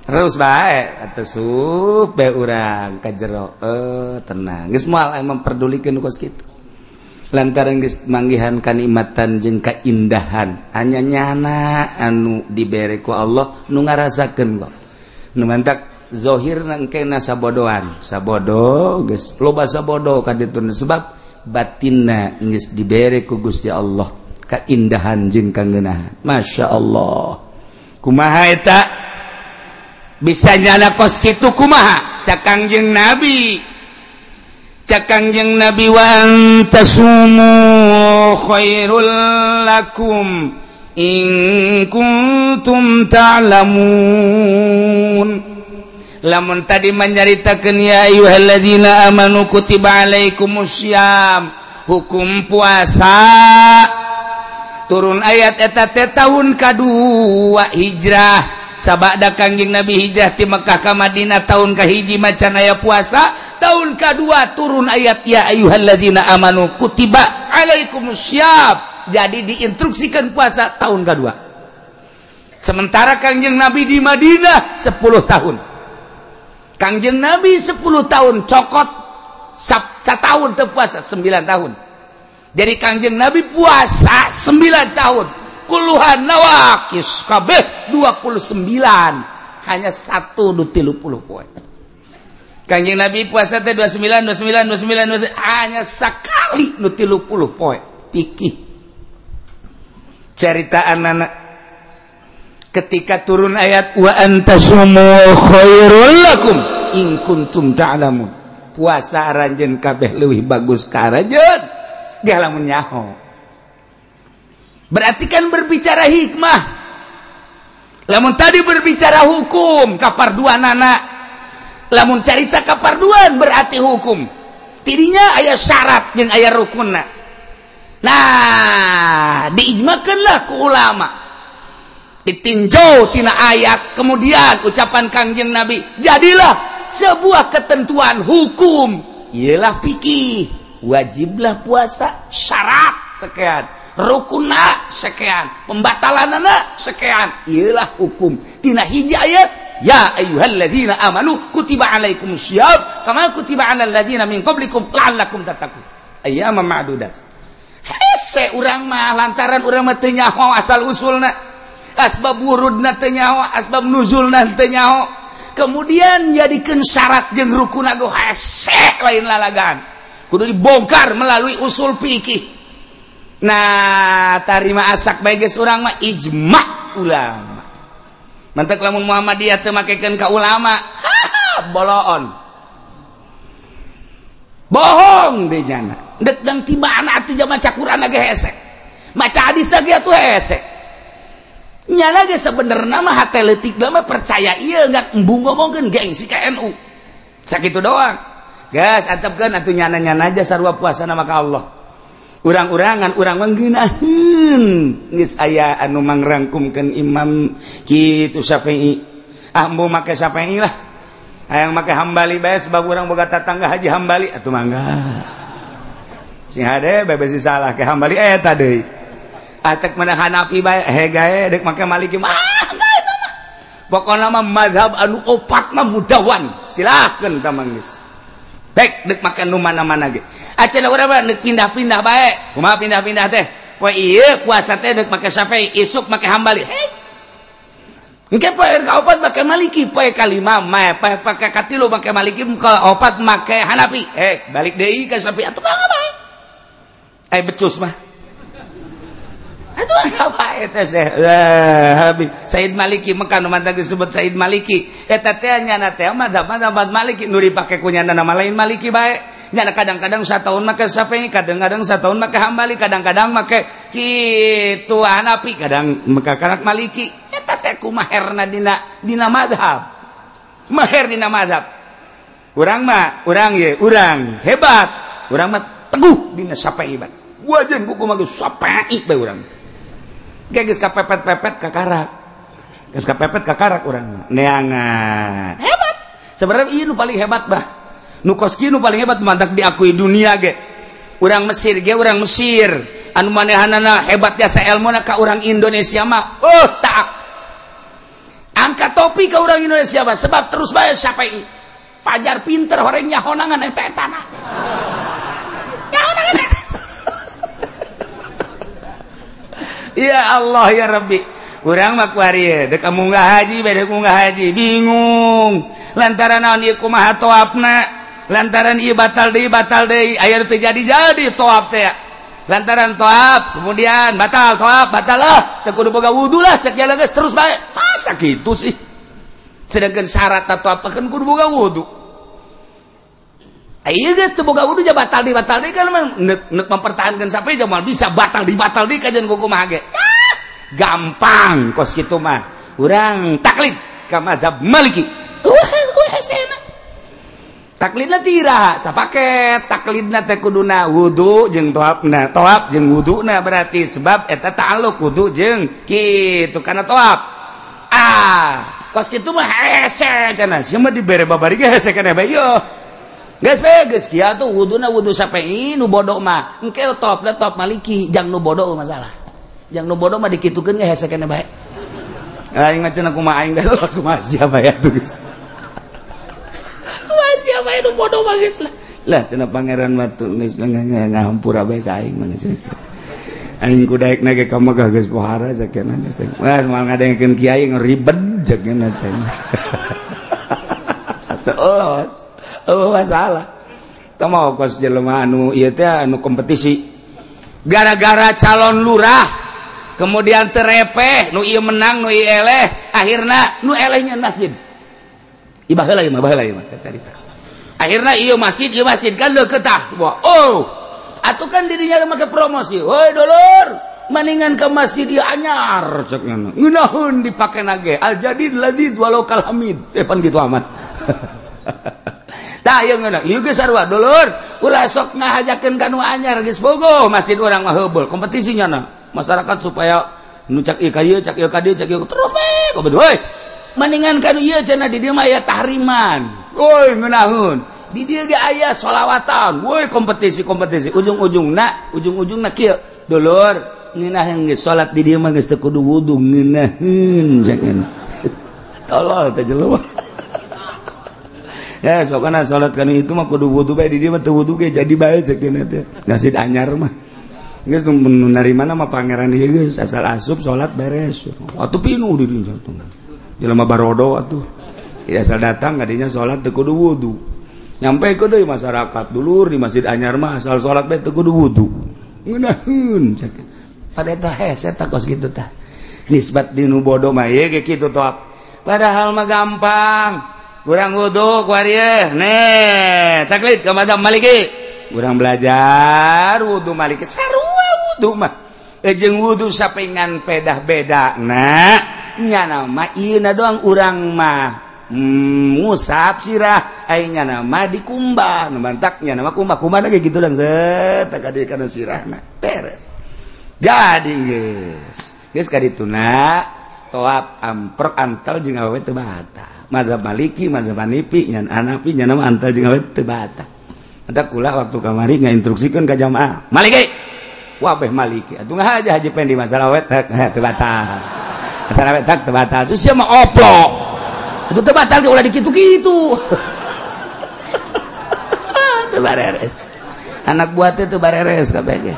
Terus bae atuh sup bae urang ka jero. Tenang. Geus moal aya memperdulikeun kos kitu. Lantaran geus manggihan kanikmatan jeung kaindahan, hanya nyana anu dibere ku Allah nu ngarasakeun kok. Nu mantak zohir nangkena sabodoan, sabodo geus loba sabodo ka ditu sebab batinna geus dibere ku Gusti Allah kaindahan jeung kangeunahan. Masya Allah. Kumaha eta? Bisa nyana kos kitu kumaha? Cak Kangjeng Nabi. Cak Kangjeng Nabi wa antasumu khairul lakum in kuntum ta'lamun. Lamun tadi menyaritakeun ya ayyuhalladzina amanu kutiba alaikumussyam, hukum puasa turun ayat eta teh tahun kadua hijrah. Sabada Kangjeng Nabi hijrah ti Mekah ka Madinah tahun kahiji macan aya puasa, tahun kadua turun ayat ya ayyuhalladzina amanu kutiba alaikumussyam. Jadi diinstruksikan puasa tahun kadua. Sementara Kangjeng Nabi di Madinah 10 tahun. Kangjeng Nabi 10 tahun cokot tahun teu puasa 9 tahun. Jadi Kangjeng Nabi puasa 9 tahun. Kuluhan nawakis kabeh 29, hanya 1 nu 30 poe. Kangjeng Nabi puasa teh 29 29 29 29, hanya sekali nu 30 poe. Pikih carita anak ketika turun ayat wa antasumu khairul lakum in kuntum ta'lamun. Puasa aranjeun kabeh leuwih bagus ka aranjeun ge lamun nyaho. Berarti kan berbicara hikmah. Lamun tadi berbicara hukum kaparduanana, lamun carita kaparduan berarti hukum. Tidinya aya syarat jeung aya rukunna. Nah, diijmakeunlah ku ulama. Ditinjau tina ayat, kemudian ucapan Kangjeng Nabi, jadilah sebuah ketentuan hukum. Ialah fikih, wajiblah puasa, syarat sekian, rukunna sekian, pembatalanana sekian. Ialah hukum. Tina hiji ayat, ya ayyuhalladzina amanu kutiba alaikumussyiyam kama kutiba alal ladzina min qablikum la'allakum tattaqun. Ayyaman ma'dudat. Hese urang mah lantaran urang mah teu nyaho asal usulna, asbab wurudna teu nyaho, asbab nuzulna teu nyaho. Kemudian jadikeun syarat jeung rukunna ge hese lain lalagan. Kudu dibongkar melalui usul fikih. Nah, tarima asak bae geus urang mah ijma ulama. Mantak lamun Muhammadiyah teu makekeun ka ulama, boloon. Bohong deui nyana. Dek dang tibana atuh maca Quran ge hese. Maca hadis ge atuh hese. Nyana ge sebenarnya mah hate leutik mah percaya ieu nggak embung ngomongkeun gengsi ka NU. Sakitu doang. Geus antepkeun atuh nyana-nyana aja sarua puasana maka Allah. Urang-urangan urang mangeunaheun geus aya anu mangrangkumkeun Imam kitu Syafi'i. Ah embung make Syafi'i lah. Hayang make Hambali bae sebab urang boga tatangga Haji Hambali atuh mangga. Sing hade bae besi salah ke Hambali eta deui. Atek mana Hanafi bae hegae dek make Maliki mah eta mah. Pokona mah mazhab anu opat mah mudawan. Silakeun ta manggeus. Baik dek make nu mana-mana ge. Acan urang mah dek pindah-pindah bae. Kumaha pindah-pindah teh? Poe ieu puasa teh dek make Syafi'i, isuk make Hambali. Hei. Engke poe kaopat make Maliki, poe kalima mah poe pake katilu make Maliki, kaopat make Hanafi. Balik deui ka Syafi'i atuh mangga bae. Becus mah. Aduh apa eta teh Said Maliki Mekah nu mantap disebut Said Maliki eta teh nyana teh mazhab Maliki nu dipake ku nyana nama lain Maliki bae nyana kadang-kadang sataun make Syafi'i kadang-kadang sataun make Hambali kadang-kadang make kitu Hanafi kadang make karak Maliki eta teh kumaherna dina mazhab maher dina mazhab urang mah urang ye urang hebat urang mah teguh dina Syafi'i bae wajan buku mah geus Syafi'i bae urang geus kapepet-pepet kakarak geus kapepet kakarak urang mah neangan hebat sebenarnya ieu nu paling hebat bah nu kos kieu nu paling hebat mantak diakui dunia ge urang Mesir ge urang Mesir anu manehanana hebat jasa elmuna ka urang Indonesia mah oh tak angkat topi ka urang Indonesia mah sebab terus bae Syafi'i pajar pinter horeng nyahonangan eta etana nyahonangan. Ya Allah ya Rabbi urang mah kuari dek munggah haji bade munggah haji bingung lantaran naon ieu kumaha toapna lantaran ieu batal deui aya teu jadi-jadi toap teh lantaran toap kemudian batal toap batal lah teu kudu boga wudu lah cek jalan geus terus bae masa kitu sih sedangkan syarat toap kan kudu boga wudu ayo geus teu boga wudu ja batal deui kan nek mempertahankan sampai ja moal bisa batal deui kajian kumaha ge gampang kos kitu mah urang taklid ka mazhab Maliki hesena taklidna tira sapaket taklidna teh kuduna wudu jeung toapna toap jeung wuduna berarti sebab eta ta'alluq wudu jeung kitu kana toap ah kos kitu mah hese cenah sia mah dibere babari ge hese keneh bae yo geus bae geus kieu atuh wuduna wudu Syafi'i nu bodoh mah engke toapna toap Maliki jang nu bodoh masalah jang nu bodoh mah dikitukeun ge hese keneh bae aing mah cenah kumaha aing los kumaha sia bae atuh geus kumaha sia bae nu bodoh mah geus lah lah cenah pangeran mah tuh geus ngahampura bae ka aing mah aing kudaekna ge ka Mekah geus pohara sakeuna geus wah moal ngadengkeun kiai ngeribet sakeuna teh atuh oh masalah teu mau kos jelema anu ieu teh anu kompetisi gara-gara calon lurah kemudian terepeh nu ieu menang nu ieu eleh akhirna nu elehnya masjid ieu baheula ieu mah baheula ieu mah carita akhirna ieu masjid kan deukeut tah oh atuh kan dirinya make promosi hoi dulur maningan ke masjid ieu anyar cek ngeunaheun dipake nage al jadid ladid walau kal hamid pan kitu amat. Tah ieu ngeunah ieu geus sarua dulur ulah sok ngahajakeun ka nu anyar geus bogoh masjid urang mah heubeul kompetisi nyana masyarakat supaya nu cak ieu ka ieu cak ieu ka dieu cak ieu terus bae kompetisi heuy maningan ka nu ieu cenah di dieu mah aya tahriman euy ngeunaheun di dieu ge aya sholawatan woi kompetisi-kompetisi ujung-ujungna kieu dulur ngeunaheun geus salat di dieu mah geus teu kudu wudu ngeunaheun cenah tolol teh jelema. Ya, pokoknya sholat kan itu mah kudu wudu bae di dieu mah teu wudu ge jadi bae ceuk teh. Masjid anyar mah. Geus nu narima mah pangeran ieu geus asal asup salat beres. Atuh pinuh di dieu tuh. Jelema barodo atuh. Ya asal datang kadinya salat teu kudu wudu. Nyampe ke deui masyarakat dulur di masjid anyar mah asal salat bae teu kudu wudu. Ngeunaheun cek. Pada eta hese tah kos kitu tah. Nisbat di nu bodoh mah ieu ge kitu toap. Padahal mah gampang. Kurang wudu kuari nih taklid ke mazhab Maliki kurang belajar wudu Maliki sarua wudu mah jeung wudu sapingan pedah beda nah nyana mah ieu na doang urang mah ngusap sirah ai nyana mah dikumbah nu mantak nyana mah kumbah kumbah ge kitu lang set ka dieu kana sirahna beres jadi geus geus ka dituna toap amprok antal jeung awewe teu batal. Mazhab Maliki, mazhab Hanafi, nyan Hanafi nyan nama antal jeung awewe teu batal. Eta kula waktu kamari ngainstruksikeun ka jamaah. Maliki. Wah beh Maliki. Atuh ngahaja Haji Pendi masalah awewe teu batal. Masalah awewe teu batal. Terus sia mah oplok. Atuh teu batal ge ulah dikitu-kitu. Teu bareres. Anak buah teh teu bareres kabeh ge.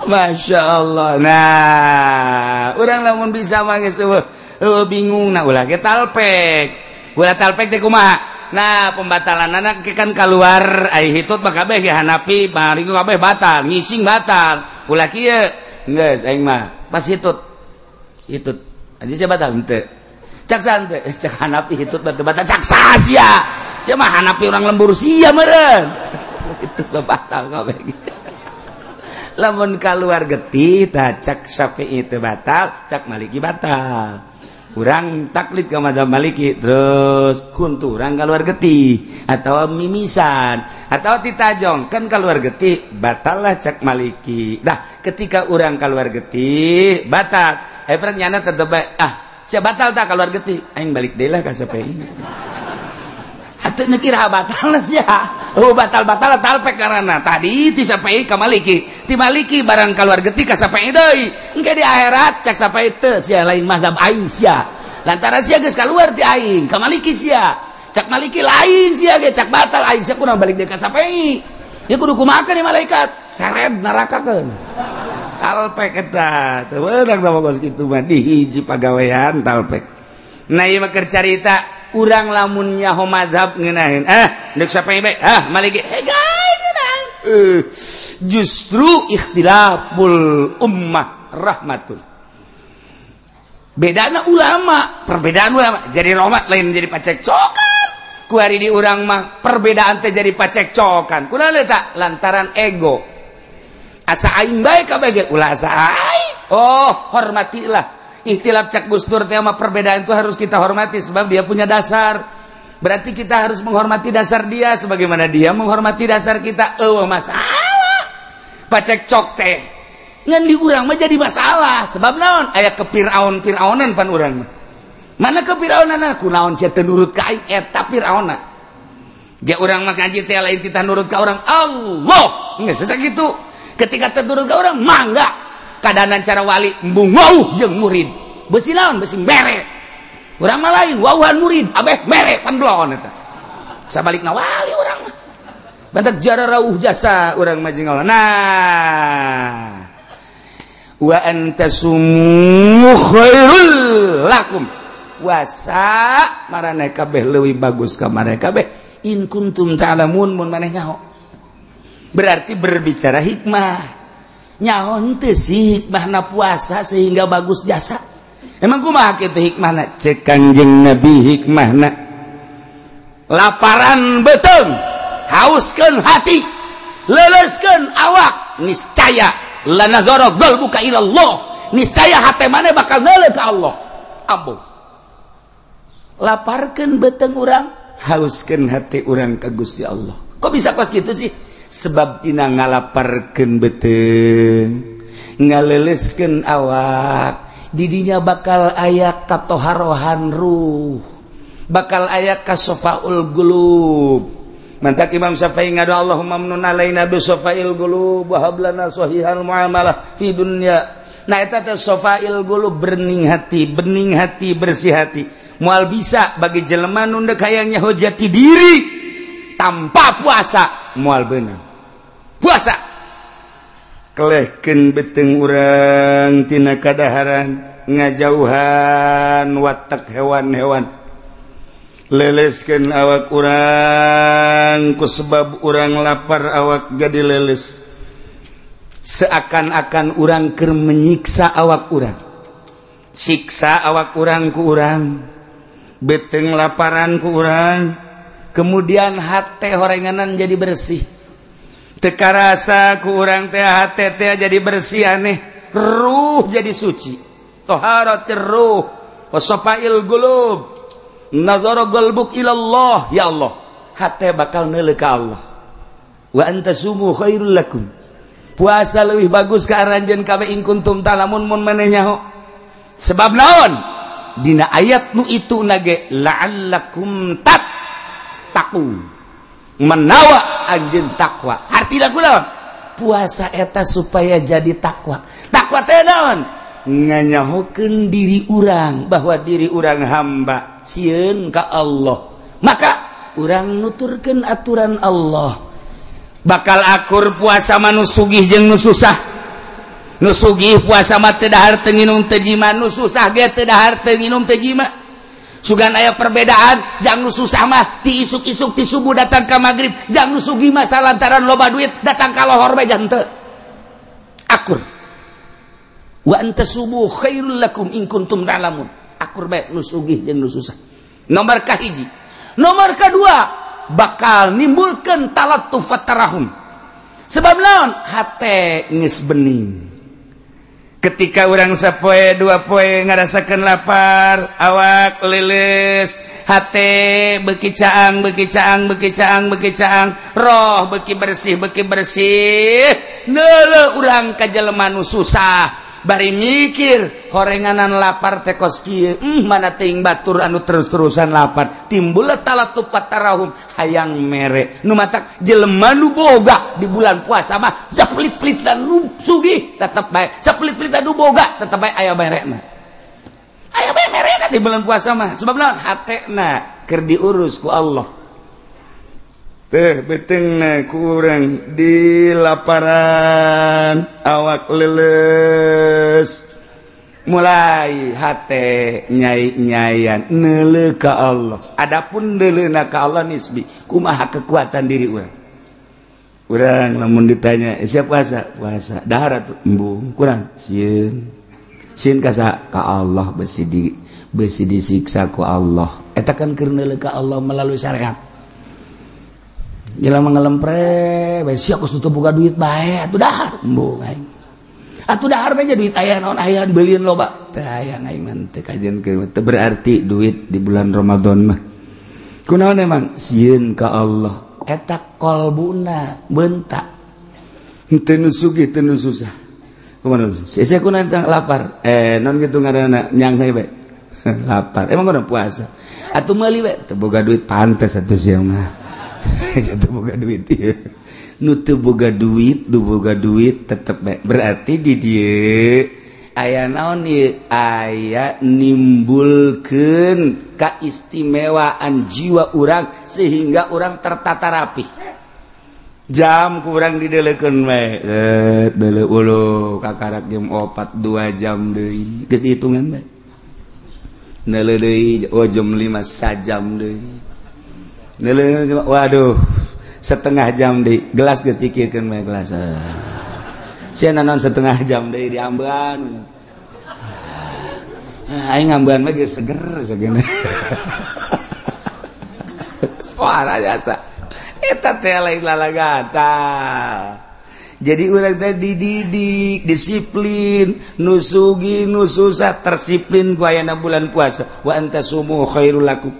Masya Allah. Nah, urang lamun bisa mah geus bingung nah ulah ge talpek. Ulah talpek teh kumaha? Nah, pembatalan anak kan keluar ai hitut mah kabeh ge Hanafi, Maliki kabeh batal, ngising batal. mah ulah kieu geus aing mah pas hitut hitut aja sia batal henteu cak sante cak Hanafi hitut batu batal cak sia sia mah Hanafi urang lembur sia meureun itu batal kabeh. Lamun kaluar getih tah cak Syafi'i teu batal, cak Maliki batal. Urang taklid ka mazhab Maliki terus huntu urang kaluar getih atau mimisan atau titajong kan kaluar getih batal lah cak Maliki. Dah ketika urang kaluar getih batal, eh nyana tetep bae ah sia batal tak kaluar getih aing balik deui lah ka Syafi'i. Atuh nu kira batal sia. Oh batal-batal talpek karena tadi ti Syafi'i ka Maliki, ti Maliki barang kaluar getih ka Syafi'i deui. Engke di akhirat cak Syafi'i teu sia lain mazhab aing sia. Lantaran sia geus kaluar ti aing ka Maliki sia. Cak Maliki lain sia ge cak batal aing sia kudu balik deui ka Syafi'i. Ya kudu kumaha ni malaikat seret nerakakeun. Talpek eta teu meunang da kos kitu mah di hiji pagawean talpek. Nah ieu mah keur carita urang lamun nyaho mazhab ngeunaheun ah deuk Syafi'i bae ah Maliki gae ngeunang justru ikhtilaful ummah rahmatun. Bedana ulama, perbedaan ulama jadi rahmat lain jadi pacekcokan. Ku hari di urang mah perbedaan teh jadi pacekcokan. Kunaon eta? Lantaran ego. Asa aing bae kabeh ge ulah asa aing. Oh, hormatilah. Ikhtilaf cak Gus Dur teh mah perbedaan itu harus kita hormati sebab dia punya dasar. Berarti kita harus menghormati dasar dia sebagaimana dia menghormati dasar kita. Eueuh masalah. Pacekcok teh ngan di urang mah jadi masalah sebab naon? Aya kepiraun-piraunan pan urang mah. Mana kepiraunanna? Kunaon sia teu nurut ka aing eta Firaunna. Ge urang mah ngaji teh lain kita nurut ka urang Allah. Geus sakitu. Ketika teu nurut ka urang mangga. Kadanan cara wali embung wauh jeung murid besi naon besi mere urang mah lain wauhan murid abeh mere pan blon eta sabalikna wali urang mah bantak jara rauh jasa urang mah jeung Allah. Nah wa antasumu khairul lakum wasa maraneh kabeh leuwih bagus ka maraneh kabeh in kuntum ta'lamun mun maneh nyaho. Berarti berbicara hikmah. Nyaho henteu sih hikmahna puasa sehingga bagus jasa. Emang kumaha kitu hikmahna? Cek Kangjeng Nabi hikmahna. Laparan beuteung, hauskeun hati, leuleuskeun awak, niscaya lanazara qalbuka ila Allah. Niscaya hate maneh bakal neuleuh ka Allah. Ambo. Laparkeun beuteung urang, hauskeun hati urang ka Gusti Allah. Kok bisa kos kitu sih? Sebab dina ngalaparkeun beuteung, ngaleleskeun awak, didinya bakal aya katoharohan ruh, bakal aya kasofaul qulub. Mantak Imam Syafi'i ngadu Allahumma amnun alaina bi sofail qulub wa hab lana sahihal muamalah fi dunya. Nah eta teh sofail qulub, bening hati, bening hati, bersih hati. Moal bisa bagi jelema nu deuk hayang nyaho jati diri tanpa puasa. Moal beunang puasa kelehkeun beuteung urang tina kadaharan ngajauhan watak hewan-hewan leleskeun awak urang ku sebab urang lapar awak jadi leles seakan-akan urang keur menyiksa awak urang siksa awak urang ku urang beuteung laparan ku urang. Kemudian hate horenganan jadi bersih. Teu karasa ku urang teh hate teh jadi bersih aneh, ruh jadi suci. Taharatir ruh wa safail qulub. Nazara qalbuk ila Allah, ya Allah. Hate bakal neuleuh ka Allah. Wa antasumu khairul lakum. Puasa leuwih bagus ka aranjeun kabeh in kuntum ta'lamun mun maneh nyaho. Sebab naon? Dina ayat nu itu nage la'allakum tat taku menawa anjeun takwa. Artina kunaon? Puasa eta supaya jadi takwa. Takwa teh naon? Nganyahokeun diri urang bahwa diri urang hamba sieun ka Allah. Maka urang nuturkeun aturan Allah. Bakal akur puasa mah nu sugih jeung nu susah. Nu sugih puasa mah teu dahar teu nginum teu jima, nu susah ge teu dahar teu nginum teu jima. Sugan aya perbedaan, jang nu susah mah ti isuk-isuk ti subuh datang ka magrib, jang nu sugih mah salantaran loba duit datang ka lohor bae jang teu. Akur. Wa antasumu khairul lakum in kuntum ta'lamun. Akur bae nu sugih jeung nu susah. Nomor kahiji. Nomor kedua bakal nimbulkeun talattuf wa tarahum. Sebab naon? Hate geus bening. Ketika urang sapoe dua poe ngarasakeun lapar, awak leuleus, hate beuki caang, beuki caang, beuki caang, beuki caang, roh beuki bersih, beuki bersih. Neuleuh urang ka jelema nu susah, bari mikir horenganan lapar teh kos kieu, mana teuing batur anu terus-terusan lapar. Timbul talattuf wa tarahum, hayang mere. Nu matak jelema nu boga di bulan puasa mah sapelit-pelitan nu sugih tetep bae, sapelit-pelitan nu boga tetep bae aya merena. Aya bae merena di bulan puasa mah. Sebab naon? Hatena keur diurus ku Allah. Teh beuteungna ku urang di laparan, awak leuleus, mulai hate nyai-nyayan neuleuh ka Allah. Adapun neuleuhna ka Allah nisbi, kumaha kekuatan diri urang. Urang lamun ditanya, siap puasa? Puasa. Dahar atuh embung, kurang sieun. Sieun ka saha? Ka Allah besi disiksa ku Allah. Eta kan keur neuleuh ka Allah melalui syariat. Jelema ngelempre, bae sia geus teu boga duit bae atuh dahar embung aing. Atuh dahar bae duit aya naon aya beulieun loba. Teu aya aing mah teu kajian teu berarti duit di bulan Ramadan mah. Kunaon emang sieun ka Allah. Eta kolbuna bentak. Teu nu sugih teu nu susah. Kumaha sia kunaon lapar? Non kitu ngaranna nyangheui bae. Lapar. Emang kudu puasa. Atuh meuli bae teu boga duit pantes atuh sia mah. Teu boga duit ieu. Nu teu boga duit, nu boga duit tetep bae. Berarti di dieu aya naon ieu? Aya nimbulkeun kaistimewaan jiwa urang sehingga urang tertata rapi. Jam kurang dideleukeun bae. Deuleu uluh kakarak jam 4 2 jam deui. Geus dihitungan bae. Neuleuh deui oh jam 5 sajam deui. Waduh, setengah jam di gelas geus dikirkeun bae gelas. Sia naon setengah jam deui diambean. Aing ngambean mah geus seger sageuna. Suara jasa. Eta teh lain lalagata. Jadi urang teh dididik, disiplin, nu sugih nu susah tersiplin ku ayana bulan puasa. Wa antasumu khairul lakum.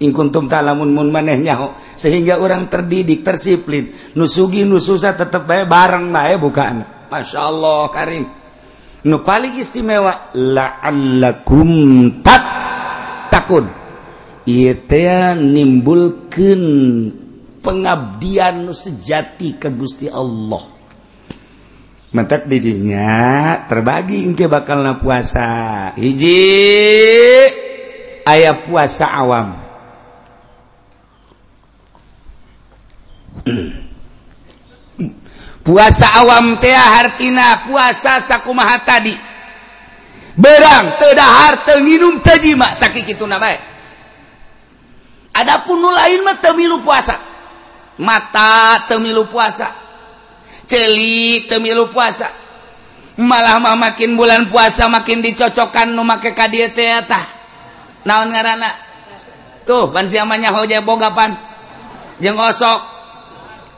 In kuntum ta'lamun mun maneh nyaho, sehingga orang terdidik tersiplin, nu sugih nu susah tetep bae bareng bae bukaan. Masya Allah karim. Nu paling istimewa la'allakum tattaqun. Ieu teh nimbulkeun pengabdian nu sejati ka Gusti Allah. Mentak didinya terbagi engke bakalna puasa. Hiji aya puasa awam. Puasa awam teh hartina puasa sakumaha tadi. Berang teu dahar teu nginum teu jima sakikituna bae. Adapun nu lain mah teu milu puasa. Mata teu milu puasa. Ceuli teu milu puasa. Malah mah makin bulan puasa makin dicocokan nu make ka dieu teh tah. Naon ngaranna? Tuh ban sia mah nyaho boga pan. Jeung osok.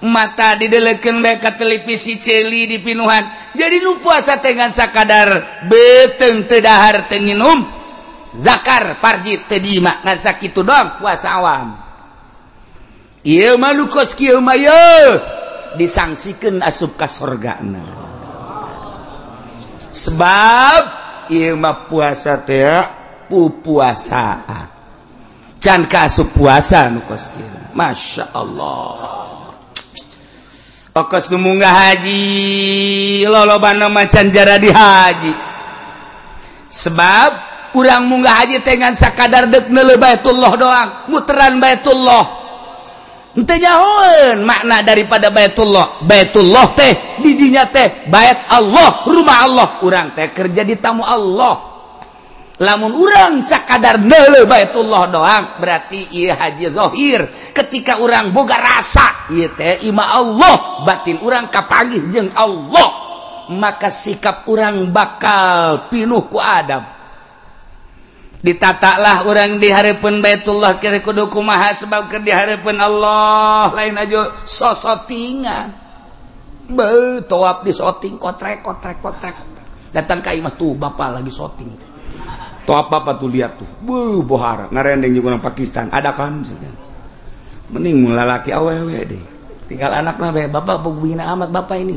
Mata didelekeun bae ka televisi ceuli dipinuhan. Jadi nu puasa teh ngan sakadar beuteung teu dahar teu nginum, zakar parji teu diima, ngan sakitu doang puasa awam. Ieu mah nu kos kieu mah yeuh disangsikeun asup ka sorgana. Sebab ieu mah puasa teh pupuasaan. Can ka asup puasa nu kos kieu. Masya Allah. Okos nu munggah haji lolobana macan jara di haji. Sebab urang munggah haji teh ngan sakadar deuk neuleuh Baitullah doang, muteran Baitullah. Henteu nyahoeun makna daripada Baitullah. Baitullah teh didinya teh bait Allah, rumah Allah. Urang teh kerja di tamu Allah. Lamun urang sakadar neuleuh Baitullah doang berarti ieu haji zahir. Ketika urang boga rasa ieu teh ima Allah, batin urang kapanggih jeung Allah. maka sikap urang bakal pinuh ku adab. Ditatalah urang di hareupeun Baitullah kira kudu kumaha sebab keur di hareupeun Allah lain aja sosotingan. Beuh tawaf di soting kotrek kotrek kotrek. Datang ka imah tuh bapak lagi soting. Tawaf bapak tuh lihat tuh. Beuh bohara ngarendeng jeung urang Pakistan ada kan. Mending mun lalaki awewe deh. Tinggal anakna bae bapak bugina amat bapak ini.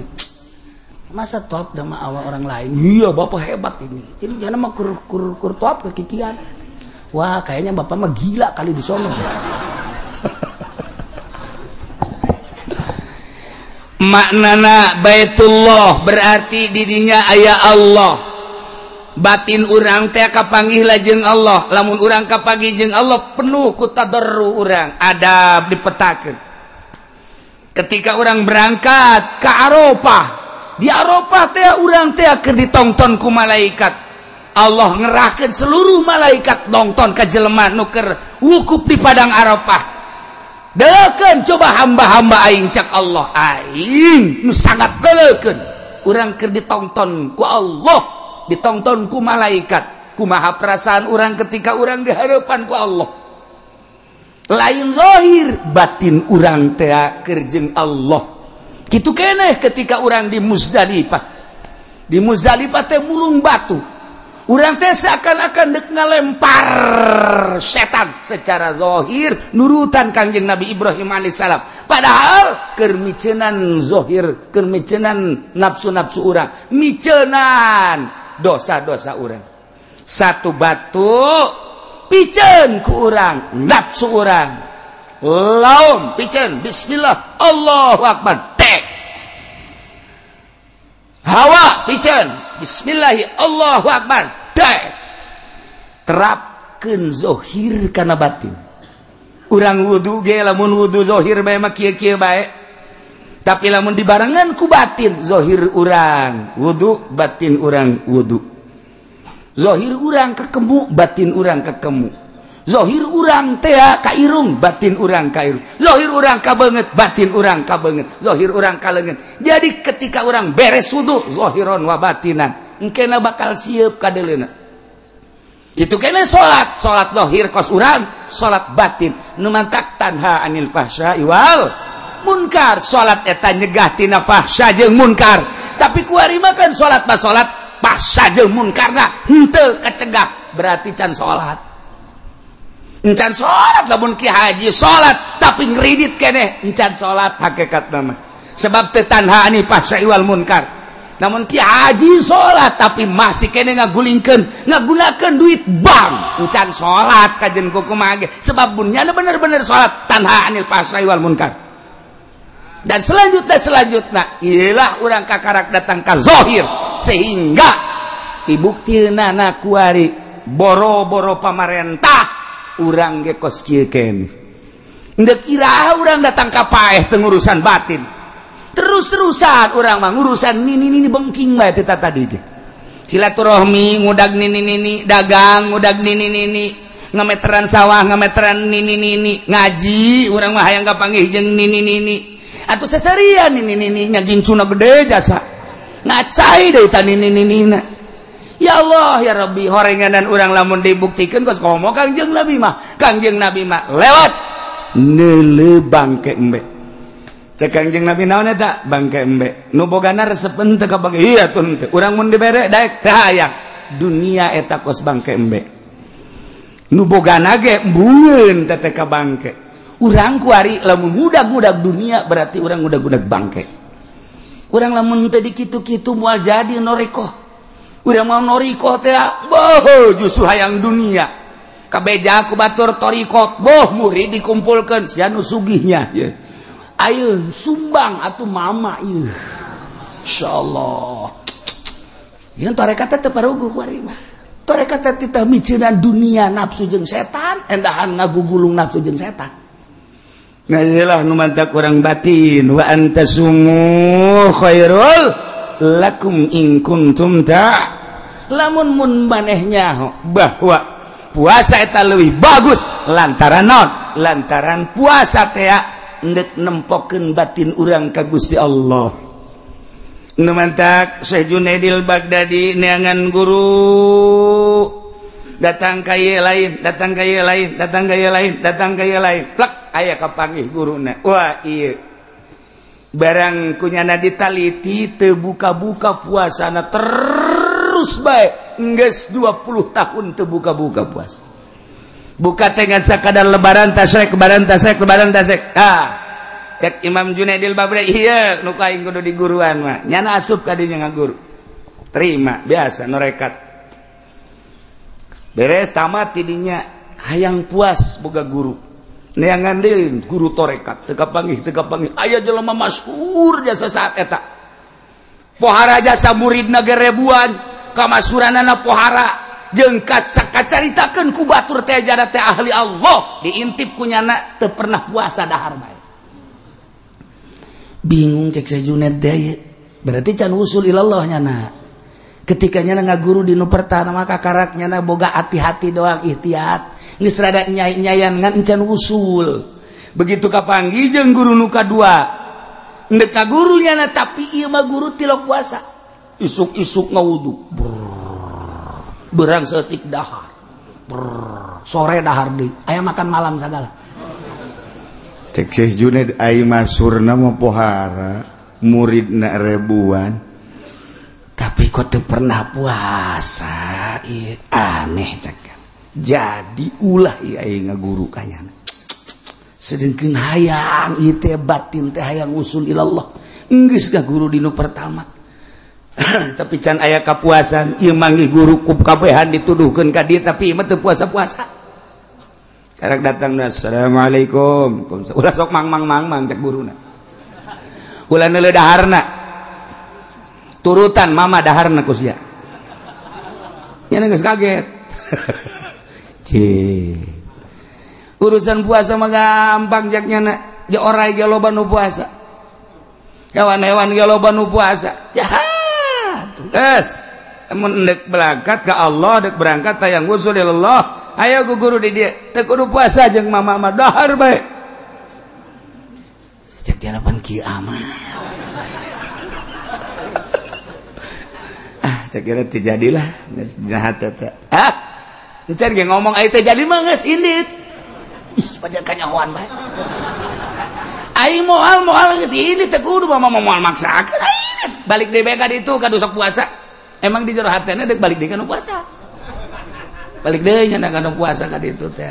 Masa top sama awal orang lain? Iya, bapak hebat ini. Ini jangan mah kur top kekikian. Wah, kayaknya bapak mah gila kali di sono. Maknana Baitullah berarti didinya aya Allah. Batin urang teh kapanggih lajeng Allah. Lamun urang kapanggih jeung Allah penuh ku tadarru urang, adab dipetakeun. Ketika urang berangkat ke Arafah, di Arafah teh urang teh keur ditongton ku malaikat. Allah ngerahkeun seluruh malaikat nongton ka jelema nu keur wukuf di padang Arafah. Deukeun coba hamba-hamba aing cak Allah, aing nu sangat deukeun. Urang keur ditongton ku Allah, ditongton ku malaikat. Kumaha perasaan urang ketika urang di hadapan ku Allah? Lain zahir, batin urang teh keur jeung Allah. Kitu keneh ketika urang di Muzdalifah. Di Muzdalifah teh mulung batu. Urang teh seakan-akan dek ngalempar setan secara zahir nurutan Kangjeng Nabi Ibrahim alaihissalam. Padahal keur micenan zahir, keur micenan nafsu-nafsu urang, micenan dosa-dosa urang. Satu batu piceun ku urang, nafsu urang. Laum piceun, bismillah, Allahu akbar. Hawa piceun, bismillahi Allahu akbar. Dek. Terapkeun zahir kana batin. Urang wudu ge lamun wudu zahir bae mah kieu-kieu bae. Tapi lamun dibarengan ku batin, zahir urang wudu, batin urang wudu. Zahir urang kekemu, batin urang kekemu. Zahir urang teh ka irung, batin urang ka irung. Zahir urang ka beungeut, batin urang ka beungeut. Zahir urang ka leungeun. Jadi ketika urang beres wudu, zahiron wa batinan, engkena bakal sieup ka deuleuna. Kitu keneh salat, salat zahir kos urang, salat batin nu mantak tanha anil fahsya'i wal munkar. Salat eta nyegah tina fahsya jeung munkar. Tapi kuari mah kan salat mah salat fahsya jeung munkarna henteu kacegah, berarti can salat. Encan salat lamun ki haji salat tapi ngridit keneh encan salat hakikat nama sebab teu tanha ani fahsya wal munkar. Namun ki haji salat tapi masih keneh ngagulingkeun ngagunakeun duit bank encan salat kajen kumaha ge sebab bunyana bener-bener salat tanha anil fahsya wal munkar. Dan selanjutnya iyalah urang kakarak datang ka zahir sehingga dibuktina na kuari boro-boro pamarentah urang ge kos kieu keneh. Endek iraha urang datang ka paeh teu ngurusan batin. Terus-terusan urang mah ngurusan nini-nini bengking bae teh tadi ge. Silaturahmi ngudag nini-nini, dagang ngudag nini-nini, ngameteran sawah ngameteran nini-nini, ngaji urang mah hayang kapanggih jeung nini-nini. Atuh seserian nini-nini nya gincuna gede jasa. Ngacai deui ta nini-ninina. Ya Allah ya Rabbi horenganan urang lamun dibuktikan kos komo Kangjeng Nabi mah. Kangjeng Nabi mah lewat neuleuh bangke embe. Cek Kangjeng Nabi naon eta bangke embe. Nu bogana resep henteu ka bangke. Iya tuh henteu. Urang mun dibere daek teu hayang. Dunia eta kos bangke embe. Nu bogana ge embueun teh ka bangke. Urang kuari lamun ngudag-ngudag dunia berarti urang ngudag-ngudag bangke. Urang lamun teu dikitu-kitu moal jadi norekoh. Urang mau noriko teh boh justru hayang dunia. Kabeja ku batur torikot boh murid dikumpulkeun sia nu sugihnya ye. Ayeun sumbang atuh mama ieu. Insyaallah. Ieu tarekat teh teu paruguh kuari mah. Tarekat teh titah miceunan dunia nafsu jeung setan, endahan ngagugulung nafsu jeung setan. Nah iyalah nu mantak urang batin wa antasumu khairul lakum in kuntum ta. Lamun mun manehnya bahwa puasa eta leuwih bagus lantaran naon? Lantaran puasa teh endek nempokeun batin urang ka Gusti Allah. Nu mantak Syekh Junaidil Baghdadi neangan guru datang ka ieu lain, datang ka ieu lain, datang ka ieu lain, datang ka ieu lain. Plek aya kapanggih guruna. Wah ieu barang kunyana ditaliti teu buka-buka puasana terus bae geus 20 tahun teu buka-buka puasa. Buka teh ngan sakadar lebaran tasrek, lebaran tasrek, lebaran tasrek. Ah cek Imam Junaidil Baghdadi iya nu aing kudu diguruan mah nyana asup ka dinya ngaguru terima biasa norekat beres tamat tidinya hayang puas boga guru neangan deui guru torekat teu kapanggih aya jelema masyhur jasa saat eta pohara jasa muridna ge ribuan kamasyhuranana pohara jeung kacaritakeun ku batur teh jada teh ahli Allah diintip ku nyana teu pernah puasa dahar bae. Bingung cek Syekh Junaid teh berarti can usul ilallah nyana ketika nyana ngaguru di nu pertama maka karak nyana boga hati-hati doang ikhtiat geus rada nyai-nyayan ngan can usul begitu kapanggih jeung guru nu kadua ndek ka guru nyana tapi ieu mah guru tilok puasa isuk-isuk ngawudu berang setik dahar brrr, sore dahar deui aya makan malam sagala. Cek Syekh Junaid ai masurna mah pohara muridna ribuan tapi kok teu pernah puasa ieu aneh cek jadi ulah ieu aing ngaguru ka nyana sedengkeun hayang ieu teh batin teh hayang usul ilallah geus ngaguru dinu pertama tapi can aya kapuasan ieu manggih guru ku kabehan dituduhkeun ka dieu tapi ieu mah teu puasa-puasa. Karak datang assalamualaikum ulah sok mang mang mang mang cek guruna ulah neuleuh daharna turutan mama daharna ku sia nya geus kaget. Cih urusan puasa mah gampang cek nyana ge orai ge loba nu puasa hewan-hewan ge loba nu puasa ya geus mun deuk berangkat ka Allah deuk berangkat tayang usul ilallah ayo ku guru di dia teu kudu puasa jeung mama mah dahar bae cek dia lapan kieu amat ah cek kira teu jadilah geus dina hate teh ah encan ge ngomong aya teu jadi mah geus indit ih padahal kanyahoan bae aing moal moal geus indit teu kudu mama moal maksakeun aing balik deui bae ka ditu ka sok puasa emang di jero hatena deuk balik deui ka nu puasa balik deui nya kana puasa ka ditu teh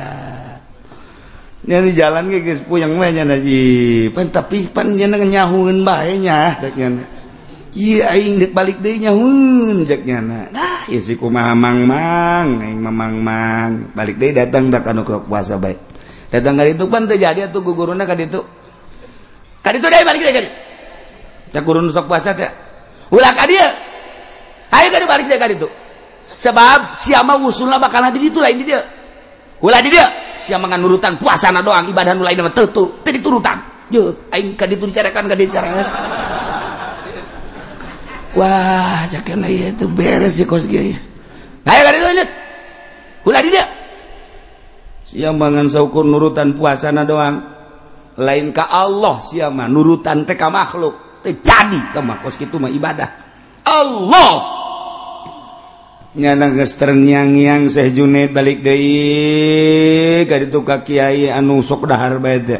nya di jalan ge geus puyeng we nya ji pan tapi pan nya nyahueun bae nya cek nya ieu aing deuk balik deui nyahueun cek nya nah ieu si kumaha mang-mang aing mah mang-mang balik deui datang da ka nu puasa bae datang ka ditu pan teu jadi atuh guguruna ka ditu deui balik deui ka ditu cek guru nu sok puasa teh ulah ka dieu ayo ka balik deui ka ditu sebab siapa wusulna bakal di ditu lain di dia ulah di dia siapa ngan nurutan puasana doang ibadah nu lain mah teu teu diturutan ye aing ka ditu dicarekan ka dieu dicarekan wah cakena ieu teu beres sih kos kieu ayo ka ditu lanjut ulah di dia siapa ngan saukur nurutan puasana doang lain ka Allah siapa nurutan teh ka makhluk teu jadi teh mah kos kitu mah ibadah Allah nyana geus terngiang-ngiang Syekh Junaid balik deui ka ditu ka kiai anu sok dahar bae teh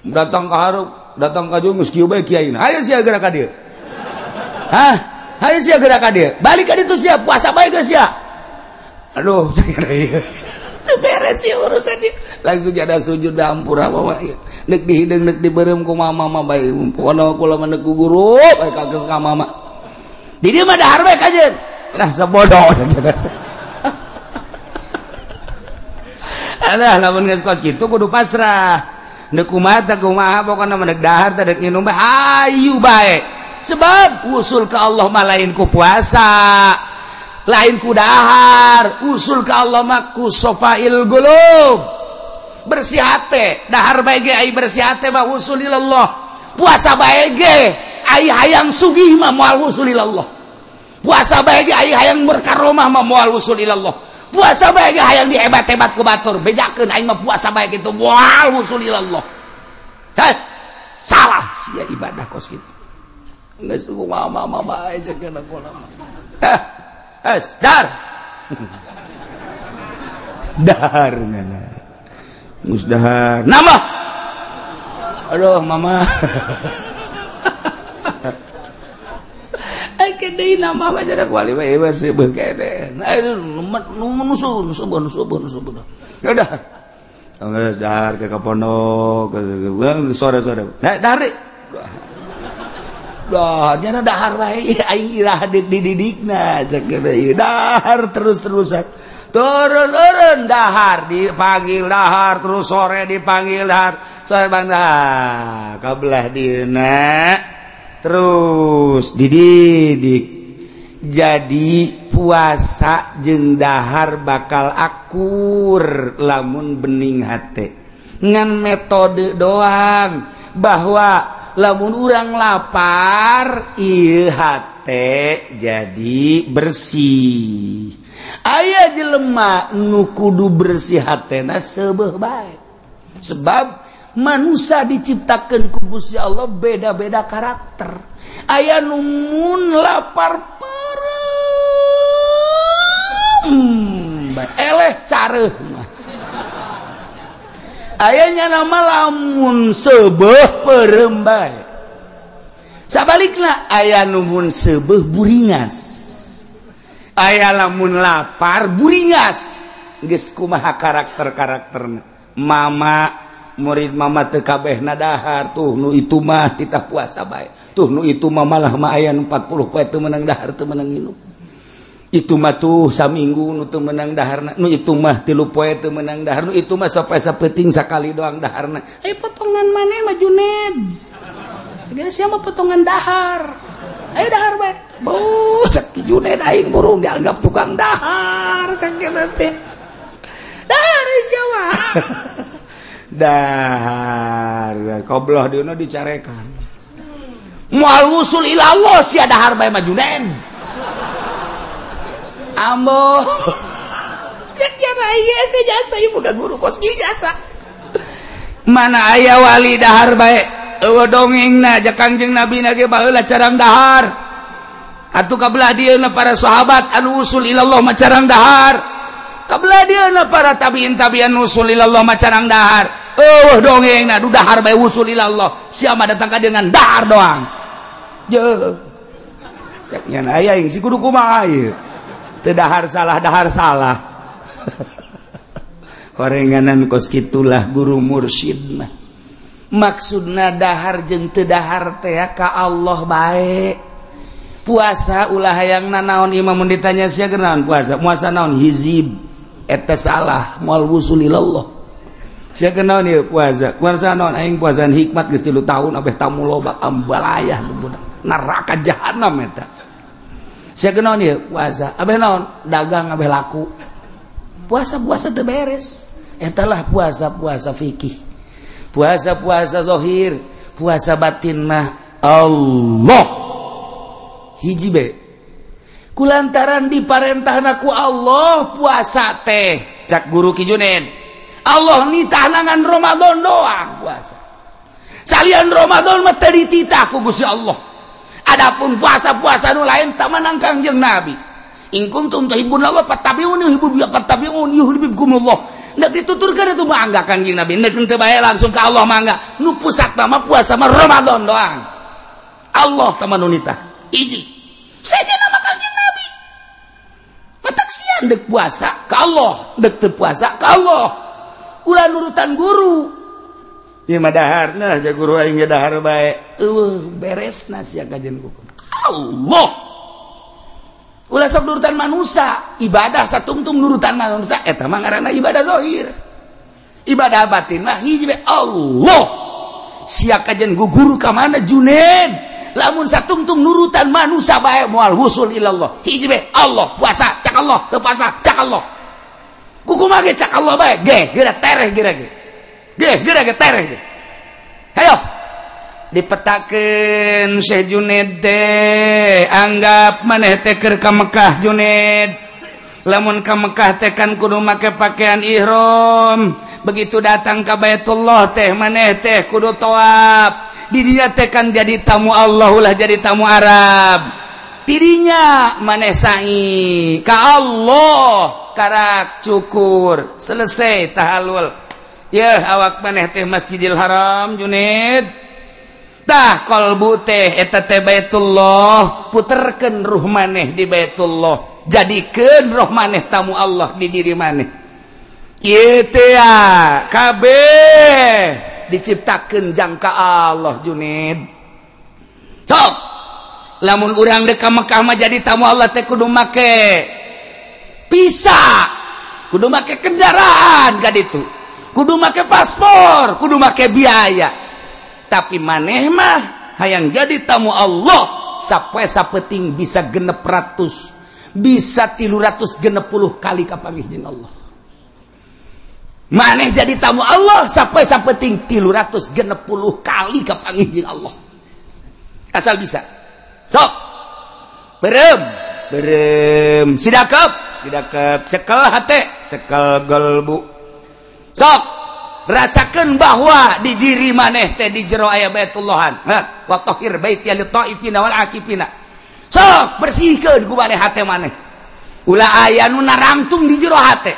datang ka hareup datang ka jeung geus kieu bae kiaina hayu sia geura ka dieu hah hayu sia geura ka dieu balik ka ditu sia puasa bae geus sia aduh teu beres sia urusan ieu langsung ada sujud hampura mama ieu neuk dihideung neuk dibeureum ku mama mah bae pokona kula mah neuk guru bae ka geus ka mama di dieu mah dahar bae kajeun nah sebodoh alah lamun geus kos kitu kudu pasrah deuk kumaha teh kumaha pokona mah deuk dahar teh deuk nginum bae hayu bae sebab usul ka Allah mah lain ku puasa lain ku dahar usul ka Allah mah ku sofail qulub bersih hate dahar bae ge ai bersih hate mah usul ilallah puasa bae ge ai hayang sugih mah moal usul ilallah puasa bae ge ai hayang berkaromah mah moal usul ilallah puasa bae ge hayang dihebat-hebat ku batur bejakeun aing mah puasa bae kitu moal usul ilallah heh salah sia ibadah kos kitu. Geus kumaha mama bae cek kana kula mah. Es dar. Dahar ngana. Geus dahar. Nambah. Aduh mama. Ai deui nambah mah jadi wali we seubeuh kene. Nah nu nusu. Ya dah. Geus dahar ke pondok, sore-sore. Nah, dahar. Dah, nyana dahar wae aing irah dididikna cek ieu dahar terus-terusan. Turun-turun dahar dipanggil dahar terus sore dipanggil dahar. Sore bangda kabelah dieuna terus dididik. Jadi puasa jeung dahar bakal akur lamun bening hate. Ngan metode doang bahwa lamun urang lapar ieu hate jadi bersih. Aya jelema nu kudu bersih hatena seubeuh bae. Sebab manusia diciptakeun ku Gusti Allah beda-beda karakter. Aya nu mun lapar peureum bae eleh careuh mah. Ayahnya nama lamun seubeuh peureum bae. Sabalikna aya nu mun seubeuh buringas. Aya lamun lapar buringas. Geus kumaha karakter-karakterna. Mama murid mama teu kabehna dahar tuh nu itu mah titah puasa bae. Tuh nu itu mah malah mah aya nu 40 poe teu meunang dahar teu meunang nginum. Itu mah tuh saminggu nu teu meunang daharna, nu itu mah 3 poe teu meunang dahar, nu itu mah sampai sapeuting sakali doang daharna. Ayo potongan maneh mah Juned. Segala sia mah potongan dahar. Ayo dahar bae. Beuh cek Juned aing burung dianggap tukang dahar cek teh. Dahar sia mah. Dahar kobloh dieuna dicarekan. Moal wusul ila Allah sia dahar bae mah Juned. Ambo jasa ibu guru kos jasa mana aya wali dahar bae eueuh dongengna ja Kangjeng Nabi na ge baheula carang dahar atuh kabelah dieuna para sahabat anu usul ilallah mah carang dahar kabelah dieuna para tabiin tabian usul ilallah mah carang dahar eueuh dongengna du dahar bae usul ilallah sia mah datang ka dengan dahar doang jeuh cek nya aya aing si kudu kumaha ieu teu dahar salah dahar salah. Korenganan kos kitulah guru mursyid mah. Maksudna dahar jeung teu dahar teh ka Allah bae. Puasa ulah hayang nanaon imam mun ditanya sia genaon puasa? Puasa naon hizib. Eta salah moal wusul ilallah. Sia genaon ieu puasa? Puasa naon aing puasaan hikmat geus 3 tahun abeh tamu loba ambalayah budak. Neraka jahanam eta. Sia genaon ieu puasa? Abeh naon? Dagang abeh laku. Puasa-puasa teu beres. Eta lah puasa-puasa fikih. Puasa-puasa zahir, puasa batin mah Allah. Hiji be. Kulantaran diparentahna ku Allah puasa teh. Cak guru Ki Juned. Allah nitahna ngan Ramadan doang puasa. Salian Ramadan mah teu dititah ku Gusti Allah. Adapun puasa-puasa nu lain tak menang Kangjeng Nabi. In kuntum tuhibbun Allah fattabi'uni fattabi'uni yuhibbukumullah. Nek dituturkeun itu mangga Kangjeng Nabi. Nek teu bae langsung ka Allah mangga. Nu pusat mah puasa mah Ramadan doang. Allah tah manunita. Hiji. Saja nama Kangjeng Nabi. Matak sian dek puasa ka Allah, dek teu puasa ka Allah. Ulah nurutan guru. Ieu mah dahar nah ja guru aing ge dahar bae. Eueuh beresna sia kajian kuku. Allah. Ulah sok nurutan manusia, ibadah satungtung nurutan manusia eta mah ngaranna ibadah zahir. Ibadah batin mah hiji bae Allah. Sia kajian guru ka mana Juned? Lamun satungtung nurutan manusia bae moal wusul ilallah. Hiji bae Allah, puasa cak Allah, teu puasa cak Allah. Kuku mah ge cak Allah bae, ge geura tereh geura ge. Ge geura ge tereh ge. Hayo dipetakeun Syekh Juned teh anggap maneh teh keur ka Mekah Juned. Lamun ka Mekah teh kan kudu make pakaian ihram. Begitu datang ka Baitullah teh maneh teh kudu tawaf. Didinya teh kan jadi tamu Allah ulah jadi tamu Arab. Tidinya maneh sa'i ka Allah karak cukur selesai tahalul. Yeuh awak maneh teh Masjidil Haram Junaid. Tah qalbu teh eta teh Baitullah, puterkeun ruh maneh di Baitullah. Jadikeun roh maneh tamu Allah di diri maneh. Ieu teh kabeh diciptakeun jangka Allah Junaid. Sok lamun urang dek ka Mekah mah jadi tamu Allah teh kudu make visa, kudu make kendaraan ka ditu, kudu make paspor, kudu make biaya. Tapi maneh mah hayang jadi tamu Allah sapoe sapeting bisa 600, bisa 360 kali kapanggih jeung Allah. Maneh jadi tamu Allah sapoe sapeting 360 kali kapanggih jeung Allah. Asal bisa. Sok. Berem, berem, sidakep, sidakep, cekel hate, cekel golbu. Sok, rasakeun bahwa di diri maneh teh di jero aya Baitullahan. Ha, wa tahhir baiti lit taifina wal akifina. Sok, bersihkeun ku maneh hate maneh. Ulah aya nu narangtung di jero hate.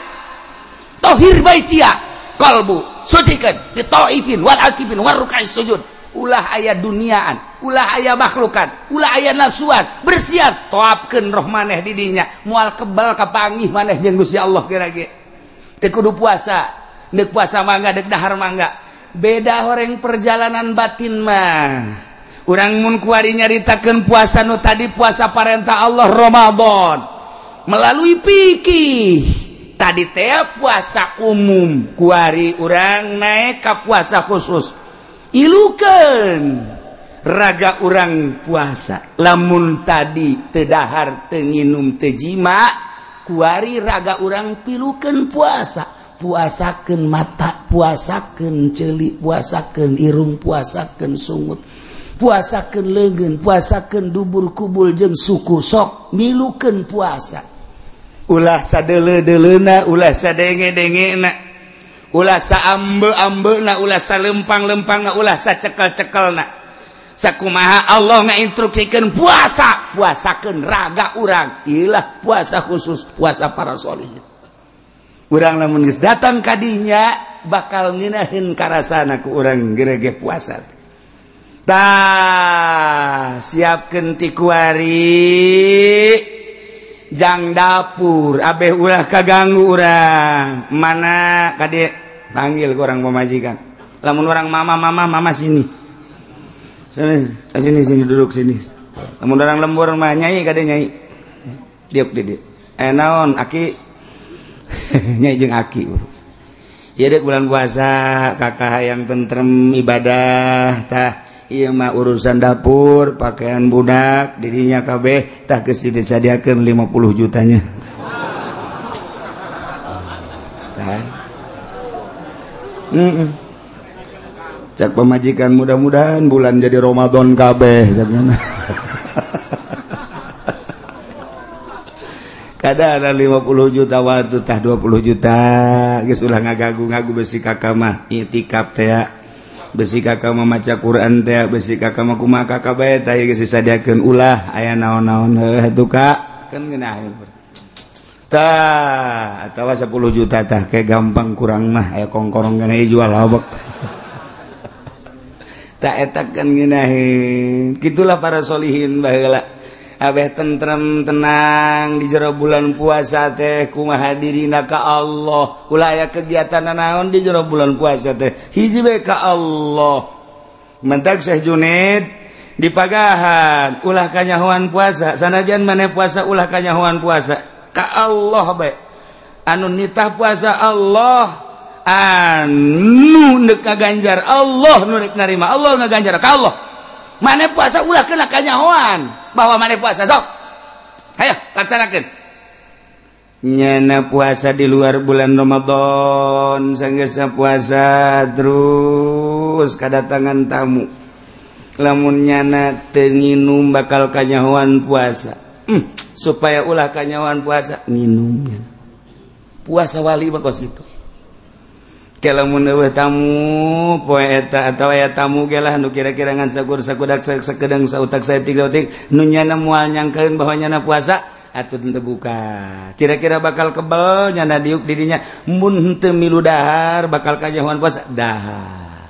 Tahhir baitia qalbu, sucikeun li taifin wal akifin war ruk'is sujud. Ulah aya duniaan, ulah aya makhlukan, ulah aya nafsuan, bersiap toapkeun roh maneh di dinya, moal kebal kapanggih maneh jeung Gusti Allah kira-kira. Teu kudu puasa, deuk puasa mangga deuk dahar mangga. Beda horeng perjalanan batin mah. Urang mun kuari nyaritakeun puasa nu tadi puasa parentah Allah Ramadan melalui fikih. Tadi teh puasa umum, kuari urang naik ka puasa khusus. Ilukeun raga urang puasa. Lamun tadi teu dahar teu nginum teu jima, kuari raga urang pilukeun puasa. Puasakeun mata, puasakeun ceuli, puasakeun irung, puasakeun sungut, puasakeun leungeun, puasakeun dubur kubul jeung suku. Sok milukeun puasa. Ulah sadeuleu-deuleuna, ulah sadenge-dengena, ulah saambe-ambena, ulah salempang-lempangna, ulah sacekel-cekelna. Sakumaha Allah ngainstruksikeun puasa, puasakeun raga urang. Ilah puasa khusus, puasa para sholihin. Urang lamun geus datang ka dinya bakal ngeunaheun karasana ku urang gerege puasa. Tah, siapkeun ti kuari jang dapur, abeh ulah kaganggu urang. Mana kade panggil ke orang pemajikan. Lamun orang mama mama mama sini. Sini sini sini duduk sini. Lamun orang lembur mah nyai kade nyai. Diuk di. Naon aki nyai jeung aki. Ieu deuk bulan puasa kakak hayang tentrem ibadah tah ieu mah urusan dapur, pakaian budak, dirinya kabeh tah geus disadiakeun 50 jutanya. Tah. Cak pemajikan mudah-mudahan bulan jadi Ramadan kabeh cakna. Kada ada 50 juta waktu tah 20 juta geus ulah ngagagu-ngagu besi kakak mah itikaf teh besi kakak mah maca Quran teh besi kakak mah kumaha kakak bae tah geus disadiakeun ulah aya naon-naon heuh atuh kak kan ngeunah tah atawa 10 juta tah kayak gampang kurang mah aya kongkorong kana jual habek tah eta kan ngeunaheun. Kitulah para solihin baheula abeh tentrem tenang di jero bulan puasa teh kumaha dirina ka Allah. Ulah aya kegiatan naon di jero bulan puasa teh hiji bae ka Allah. Mentak Syekh Junaid dipagahan ulah kanyahoan puasa, sanajan maneh puasa ulah kanyahoan puasa ka Allah bae. Anu nitah puasa Allah, anu neuk ngaganjar Allah, nu rek narima Allah ngaganjar ka Allah. Maneh puasa ulah kena kanyahoan bahwa maneh puasa. Sok hayo laksanakeun. Nyana puasa di luar bulan Ramadan sanggeusna puasa terus kadatangan tamu. Lamun nyana teu nginum bakal kanyahoan puasa. Supaya ulah kanyahoan puasa nginum. Puasa wali mah kos kitu. Lamun eueuh tamu poe eta atawa aya tamu ge lah nu kira-kira ngan sakur sakudak sakedeng sautak saeutik sautik nu nyana moal nyangkeun bahwa nyana puasa atuh teu buka. Kira-kira bakal kebel nyana diuk didinya mun henteu milu dahar bakal kanyahoan puasa dahar.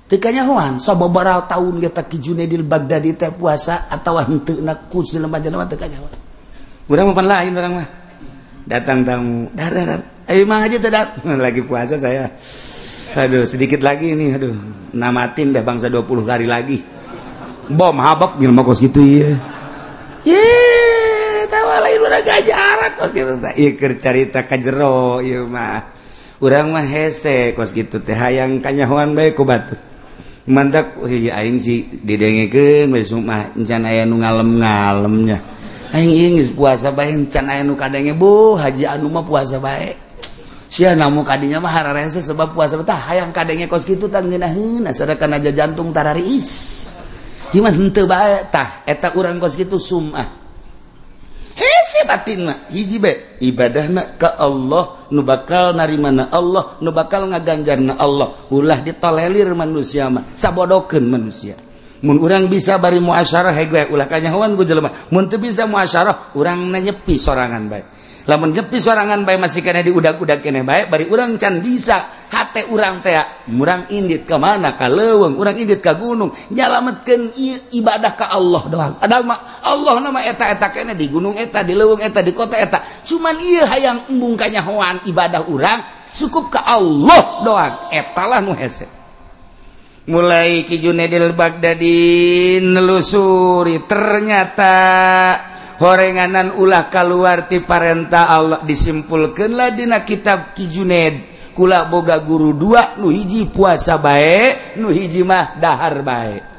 Teu kanyahoan sababaraha taun ge teh Ki Junaidil Baghdadi teh puasa atawa henteu na ku jelema-jelema teu kanyahoan. Urang mah pan lain urang mah. Datang tamu, dar dar. Ayo mang aja tidak lagi puasa saya. Aduh, sedikit lagi ini, aduh. Namatin dah bangsa 20 hari lagi. Bom habab jelema kos kitu ieu. Ye, tawa lain urang gajaran kos kitu teh. Ieu keur carita ka jero ieu mah. Urang mah hese kos kitu teh hayang kanyahoan bae ku batur. Mantak ieu aing sih didengekeun we mah encan aya nu ngalem-ngalemnya. Aing ieu geus puasa bae encan aya nu kadenge bu haji anu mah puasa bae. Sia namu kadinya mah hararese sebab puasa tah hayang kadenge kos kitu tah ngeunaheun sadakan aja jantung tarariis. Ieu mah henteu bae tah eta urang kos kitu sumah. Hese batin mah hiji bae ibadahna ka Allah nu bakal narimana Allah nu bakal ngaganjarna Allah ulah ditolelir manusia mah sabodokeun manusia. Mun urang bisa bari muasyarah heg bae ulah kanyahoan ku jelema. Mun teu bisa muasyarah urang nyepi sorangan bae. Lamun nyepi sorangan bae masih keneh diudag-udag keneh bae bari urang can bisa hate urang teh murang indit ka mana ka leuweung urang indit ka gunung nyalametkeun ibadah ka Allah doang. Padahal mah Allah nama eta-eta keneh di gunung eta di leuweung eta di kota eta cuman ieu hayang embung kanyahoan ibadah urang cukup ka Allah doang eta lah nu hese. Mulai Ki Junaidil Baghdadi nelusuri ternyata horenganan ulah kaluar ti parentah Allah disimpulkeunlah dina kitab Ki Junaid kula boga guru dua nu hiji puasa bae nu hiji mah dahar bae.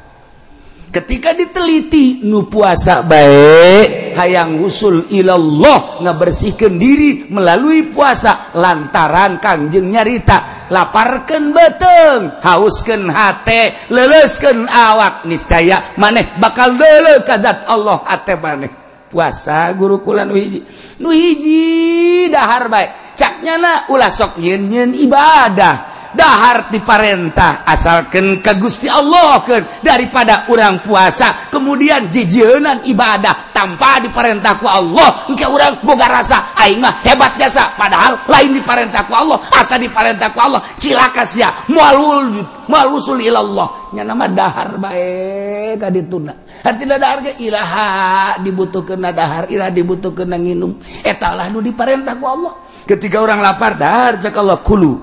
Ketika diteliti nu puasa bae hayang usul ilallah ngabersihkeun diri melalui puasa lantaran Kangjeng nyarita laparkeun beuteung hauskeun hate leuleuskeun awak niscaya maneh bakal deuleu ka zat Allah hate maneh. Puasa guru kula nu hiji dahar bae cak nyana ulah sok nyeun-nyeun ibadah dahar diparentah asalkeun ka Gusti Allah keun daripada urang puasa kemudian jijieunnan ibadah tanpa diparentah ku Allah engke urang boga rasa aing mah hebat jasa padahal lain diparentah ku Allah asa diparentah ku Allah cilaka sia moal wujud moal usul ilallah nyana mah dahar bae ka dituna artina dahar ge ilaha dibutuhkeun dahar ilaha dibutuhkeun nginum eta lah nu diparentah ku Allah. Ketika orang lapar dahar cak Allah kulu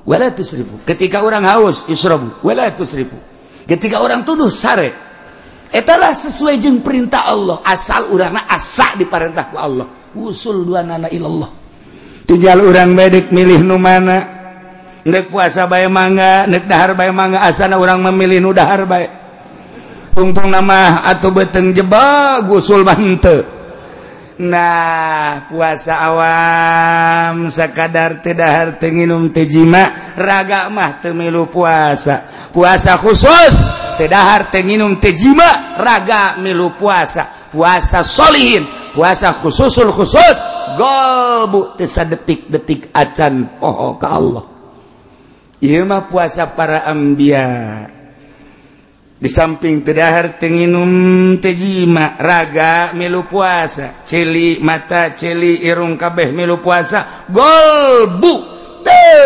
wala tusrifu. Ketika orang haus israbu wala tusrifu. Ketika orang tuduh sare. Etalah sesuai jeung perintah Allah asal urangna asa diparentah ku Allah. Usul dua nana ilallah. Tinggal urang bedek milih nu mana. Nek puasa bae mangga, nek dahar bae mangga asana urang memilih nu dahar bae. Tungtung nama atuh beuteung jebag usul mah henteu. Nah puasa awam sekadar teu dahar teu nginum teu jima raga mah teu milu puasa. Puasa khusus teu dahar teu nginum teu jima raga milu puasa. Puasa solihin, puasa khususul khusus golbu teu sadetik-detik acan poho ka Allah. Ieu mah puasa para anbiya. Di samping teu dahar teu nginum teu jima raga milu puasa celi mata celi irung kabeh milu puasa golbu teu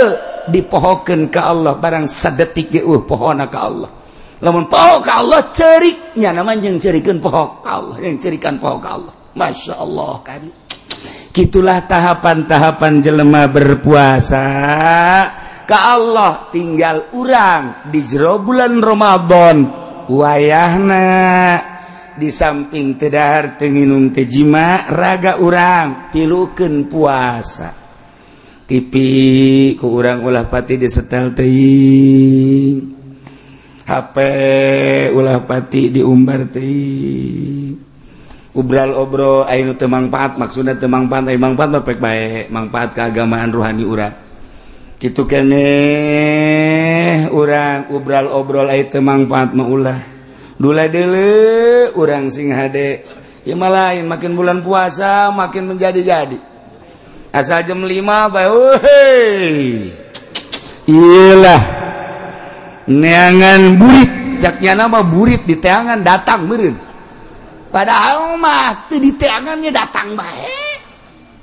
dipohokeun ka Allah barang sadetik ge pohona ka Allah. Lamun poho ka Allah ceurik nya nama jeung ceurikeun poho ka Allah jeung ceurikan poho ka Allah. Masya Allah kan kitulah tahapan-tahapan jelema berpuasa ka Allah. Tinggal urang di jero bulan Ramadan wayahna di samping teu dahar teu nginum teu jima raga urang pilukeun puasa TV ku urang ulah pati disetel teuing HP ulah pati diumbar teuing ubral obrol aya nu teu mangpaat maksudna teu mangpaat aya mangpaat mah pek bae mangpaat keagamaan ruhani urang kitu keneh urang ubral obrol aya teu mangpaat mah ulah dula deuleu urang sing hade ieu mah lain makin bulan puasa makin menjadi-jadi. Asal jam 5 bae euy. Iyalah. Neangan burit, caknya nama burit di teangan datang meureun. Padahal mah teu di teangannya datang bae.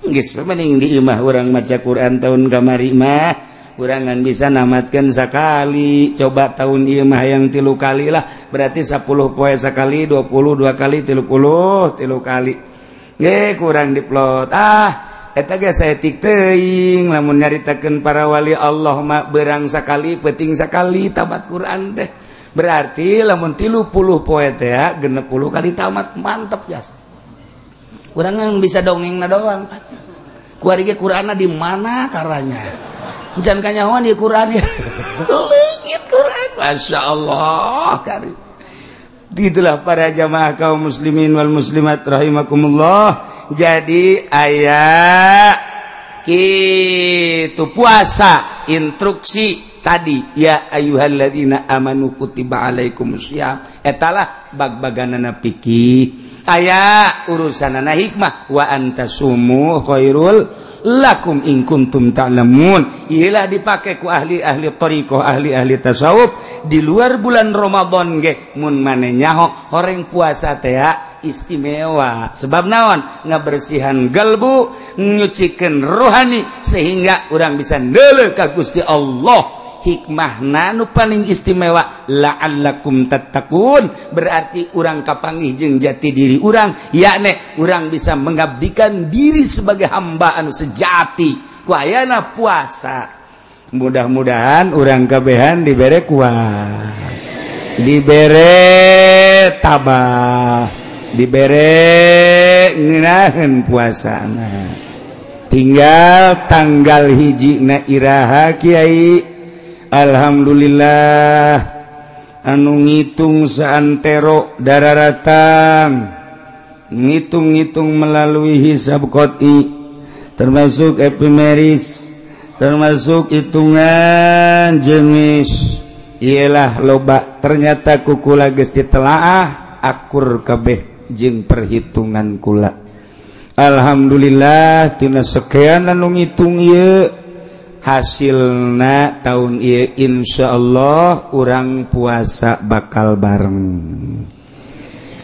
Geus mending di imah urang maca Quran tahun kamari mah kurangan bisa namatkan sekali. Coba tahun ieu mah yang 3 kali lah, berarti 10 poe sekali, 22 kali, 30 3 kali. Ge kurang diplot. Ah, eta ge saeutik teuing lamun nyaritakeun para wali Allah mah berang sekali, peuting sekali tamat Quran teh. Berarti lamun 30 poe teh 60 kali tamat, mantep jasa. Kurangan bisa dongengna doang. Kuari ge Qur'anna di mana karanya? Jangan kanyahoan di Quran ya. Leungit Quran. Masya Allah. Karim. Itulah para jamaah kaum muslimin wal muslimat rahimakumullah. Jadi ayat kitu puasa instruksi tadi ya ayyuhalladzina amanu kutiba alaikumusiyam. Etalah bag-baganana fikih. Aya urusanana hikmah wa antasumu khairul lakum in kuntum ta'lamun. Ialah dipake ku ahli-ahli thariqah, ahli-ahli tasawuf di luar bulan Ramadan ge mun mane nyaho horeng puasa teh istimewa. Sebab naon? Ngabersihan galbu, nyucikeun rohani sehingga urang bisa neuleuh ka Gusti Allah. Hikmahna nu paling istimewa la'allakum tattaqun, berarti urang kapanggih jeung jati diri urang, yakni urang bisa mengabdikan diri sebagai hamba anu sejati ku ayana puasa. Mudah-mudahan urang kabehan dibere kuat, dibere tabah, dibere ngeunaheun puasana. Tinggal tanggal 1 na iraha kiai. Alhamdulillah anu ngitung saantero dararatang, ngitung-ngitung melalui hisab qot'i, termasuk epimeris, termasuk hitungan jenis. Ialah loba ternyata kukula geus ditelaah akur kabeh jeung perhitungan kula. Alhamdulillah tina sekian anu ngitung ieu hasilna tahun ieu insyaallah urang puasa bakal bareng.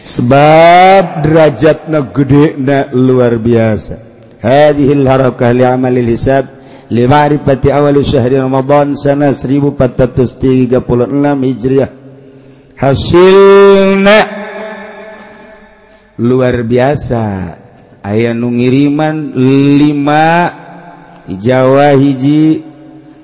Sebab derajatna gedena luar biasa. Hadhil harakah li amalil hisab li ma'rifati awal syahri Ramadan sana 1436 Hijriah. Hasilna luar biasa. Aya nu ngiriman 5 di Jawa hiji,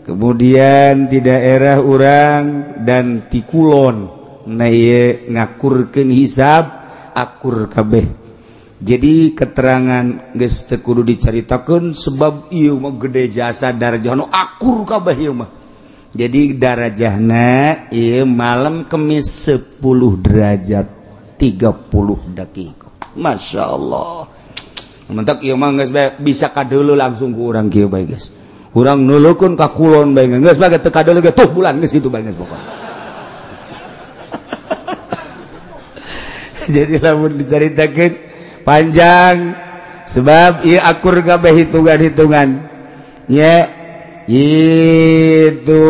kemudian di daerah urang dan di kulon. Nah ieu ngakurkeun hisab akur kabeh. Jadi keterangan geus teu kudu dicaritakeun sebab ieu mah gede jasa darajahna akur kabeh ieu mah. Jadi darajahna ieu malam Kemis 10 derajat 30 detik. Masya Allah. Mentak ieu mah geus bisa kadeuleu langsung ku urang kieu bae geus. Urang nuleukeun ka kulon bae geus bae teu kadeuleu ge tuh bulan geus kitu bae geus pokona. Jadi lamun dicaritakeun panjang sebab ieu akur kabeh hitungan-hitungan. Nya itu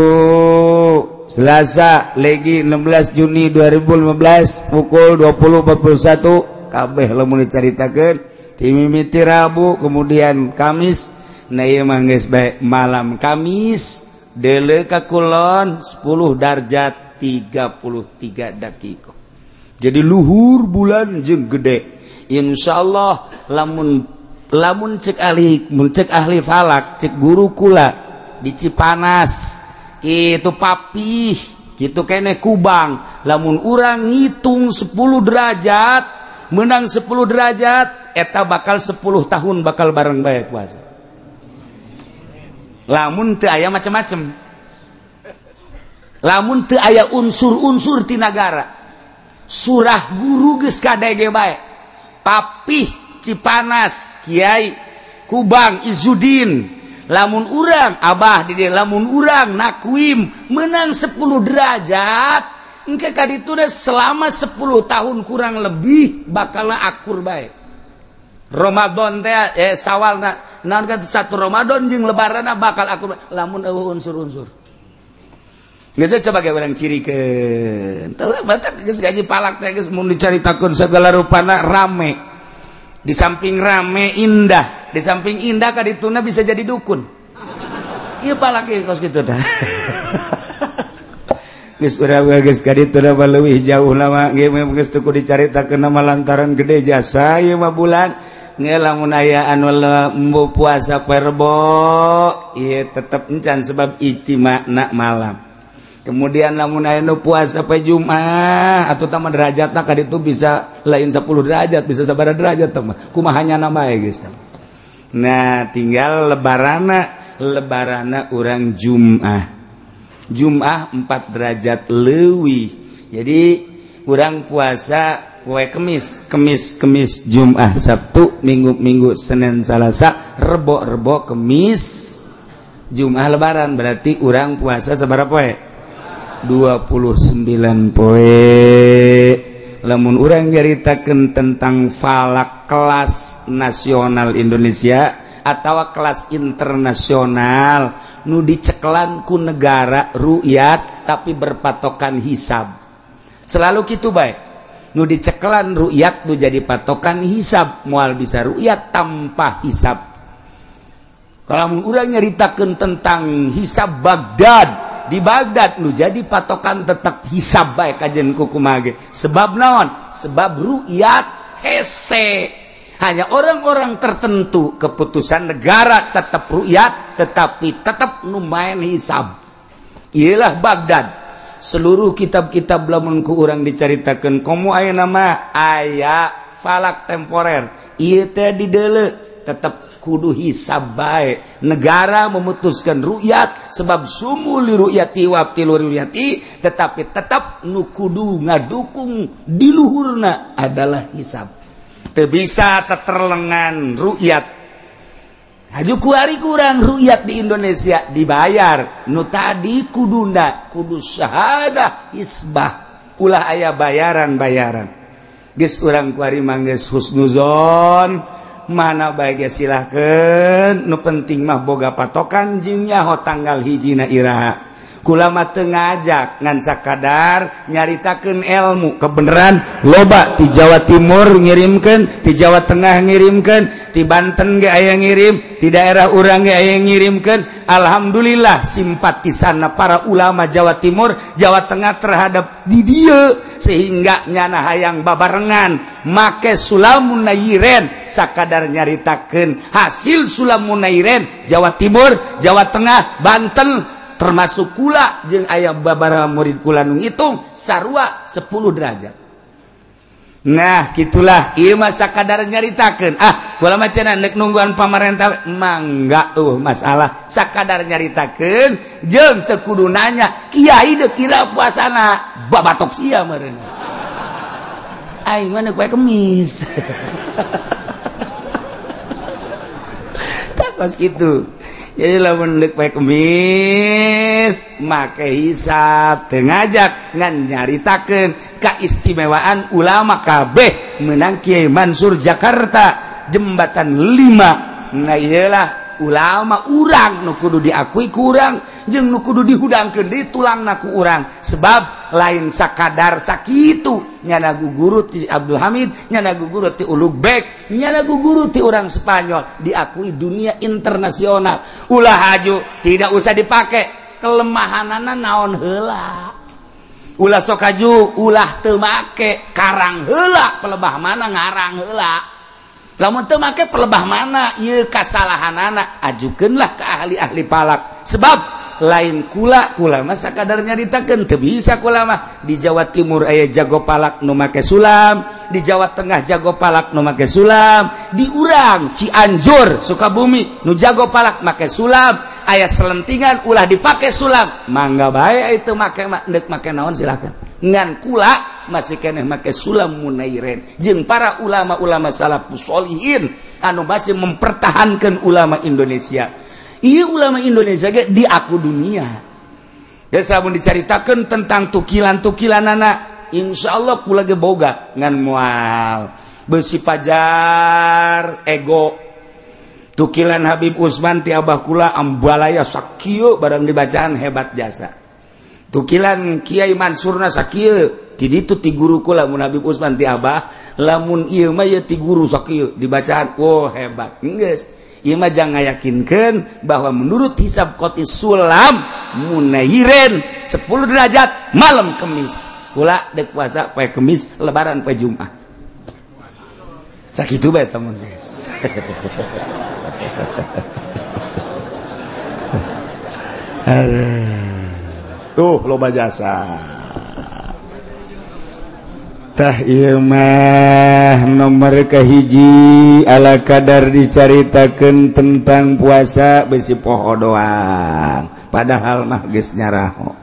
Selasa legi 16 Juni 2015 pukul 20.41 kabeh lamun dicaritakeun. Timimiti Rabu kemudian Kamis. Nah ieu mah geus bae malam Kamis deuleu ka kulon 10 derajat 33 dakika. Jadi luhur bulan jeung gede. Insyaallah lamun lamun cek ahli mun cek ahli falak cek guru kula di Cipanas kitu papih kitu keneh Kubang lamun urang ngitung 10 derajat menang 10 derajat eta bakal 10 tahun bakal bareng bae puasa. Lamun teu aya macem-macem. Lamun teu aya unsur-unsur ti nagara. Surah guru geus kadege bae. Papih Cipanas, Kiai Kubang Izudin. Lamun urang abah di dieu lamun urang nakuim menang 10 derajat engke ka ditu selama 10 tahun kurang lebih bakal akur bae. Ramadan teh Sawal naon kan satu Ramadan jeung lebaran bakal aku lamun eueuh unsur-unsur. Geus coba ge urang cirikeun. Teu batak geus gaji palak teh geus mun dicaritakeun segala rupana rame. Di samping rame indah, di samping indah kadituna bisa jadi dukun. Ieu palak ieu kos kitu tah. Geus urang geus kadituna mah leuwih jauh lama ge geus teu kudu dicaritakeun mah lantaran gede jasa ieu mah bulan. Nge lamun aya anu lembu puasa perbo ieu tetep encan sebab ijtima'na malam. Kemudian lamun aya nu puasa poe Jumat atuh tah derajatna ka ditu bisa lain 10 derajat bisa sabaraha derajat tah mah kumaha nyana bae geus tah. Nah tinggal lebarana urang Jumat. Jumat 4 derajat leuwih. Jadi urang puasa poe Kemis, Kemis, Kemis, Jumat, Sabtu, Minggu, Minggu, Senin, Salasa, Rebo, Rebo, Kemis, Jumat lebaran. Berarti urang puasa sabaraha poe? 29 poe. Lamun urang nyaritakeun tentang falak kelas nasional Indonesia atau kelas internasional nu dicekelan ku negara ru'yat tapi berpatokan hisab. Selalu kitu bae. Nu dicekelan ru'yat nu jadi patokan hisab, moal bisa ru'yat tanpa hisab. Kalau urang nyaritakeun tentang hisab Baghdad, di Baghdad nu jadi patokan tetap hisab bae kajen kukumaha ge. Sebab naon? Sebab ru'yat hese. Hanya orang-orang tertentu keputusan negara tetap ru'yat tetapi tetap nu main hisab. Iyalah Baghdad. Seluruh kitab-kitab lamun ku urang dicaritakeun komo aya nama aya falak temporer. Ieu teh dideuleu tetep kudu hisab bae. Negara memutuskan ru'yat sebab sumu li ru'yati wa abtilu ru'yati, tetapi tetap nu kudu ngadukung di luhurna adalah hisab. Teu bisa teterlengan ru'yat. Haju kuari kurang ru'yat di Indonesia dibayar. Nu tadi kuduna kudu syahadah hisbah. Ulah aya bayaran-bayaran. Geus urang kuari mah geus husnuzon. Mana bae ge silahkeun, nu penting mah boga patokan jeung nyaho tanggal hijina iraha. Kula mah teu ngajak ngan sakadar nyaritakeun ilmu kebenaran loba ti Jawa Timur ngirimkeun, ti Jawa Tengah ngirimkeun, ti Banten ge aya ngirim, ti daerah urang ge aya ngirimkeun. Alhamdulillah simpatisanna para ulama Jawa Timur, Jawa Tengah terhadap di dieu sehingga nyana hayang babarengan make Sulamun Nairen sakadar nyaritakeun hasil Sulamun Nairen Jawa Timur, Jawa Tengah, Banten termasuk kula jeung aya babaraha murid kula nu ngitung sarua 10 derajat. Nah, gitulah ieu mah sakadar nyaritakeun. Ah, kula mah cenah neuk nungguan pamarentah mangga eueuh masalah sakadar nyaritakeun jeung teu kudu nanya kiai deuk kira puasana babatok sia meureun. Aing mah neuk poe Kemis. Tah pas kitu. Jadi lamun deuk poe Kemis make hisab teu ngajak ngan nyaritakeun kaistimewaan ulama kabeh menang Kiai Mansur Jakarta jembatan 5. Nah iyalah ulama urang nu kudu diakui ku urang jeung nu kudu dihudangkeun deui tulangna ku urang sebab lain sakadar sakitu nyana guguru ti Abdul Hamid, nyana guguru ti Ulugbek, nyana guguru ti urang Spanyol diakui dunia internasional. Ulah haju tidak usah dipake kelemahanana naon heula. Ulah sok haju ulah teu make karang heula pelebah mana ngarang heula. Lamun teu make pelebah mana ieu kasalahanana ajukeunlah ke ahli-ahli palak. Sebab lain kula kula mah sakadar nyaritakeun teu bisa kula mah. Di Jawa Timur aya jago palak nu make sulam, di Jawa Tengah jago palak nu make sulam, di urang Cianjur Sukabumi nu jago palak make sulam, aya selentingan ulah dipake sulam. Mangga bae itu make deuk make naon silakan. Ngan kula masih keneh make sulam munairen jeung para ulama-ulama salafus sholihin anu masih mempertahankan ulama Indonesia. Iya ulama Indonesia ge diaku dunia. Geus lamun dicaritakeun tentang tukilan-tukilanana, insyaallah kula ge boga ngan moal. Besi pajar ego. Tukilan Habib Usman ti abah kula ambalaya sakieu barang dibacaan hebat jasa. Tukilan Kiai Mansurna sakieu ti ditu ti guru kula mun Habib Usman ti abah lamun ieu mah ye ti guru sakieu dibacaan oh hebat. Geus ieu mah jangan ngayakinkeun bahwa menurut hisab qoti sulam munayiren 10 derajat malam Kemis. Kula dek puasa poe Kemis lebaran poe Jumat. Sakitu bae temen geus. Tuh loba jasa. Tah ieu mah nomor kahiji ala kadar dicaritakeun tentang puasa besi poho doang padahal mah geus nyaraho.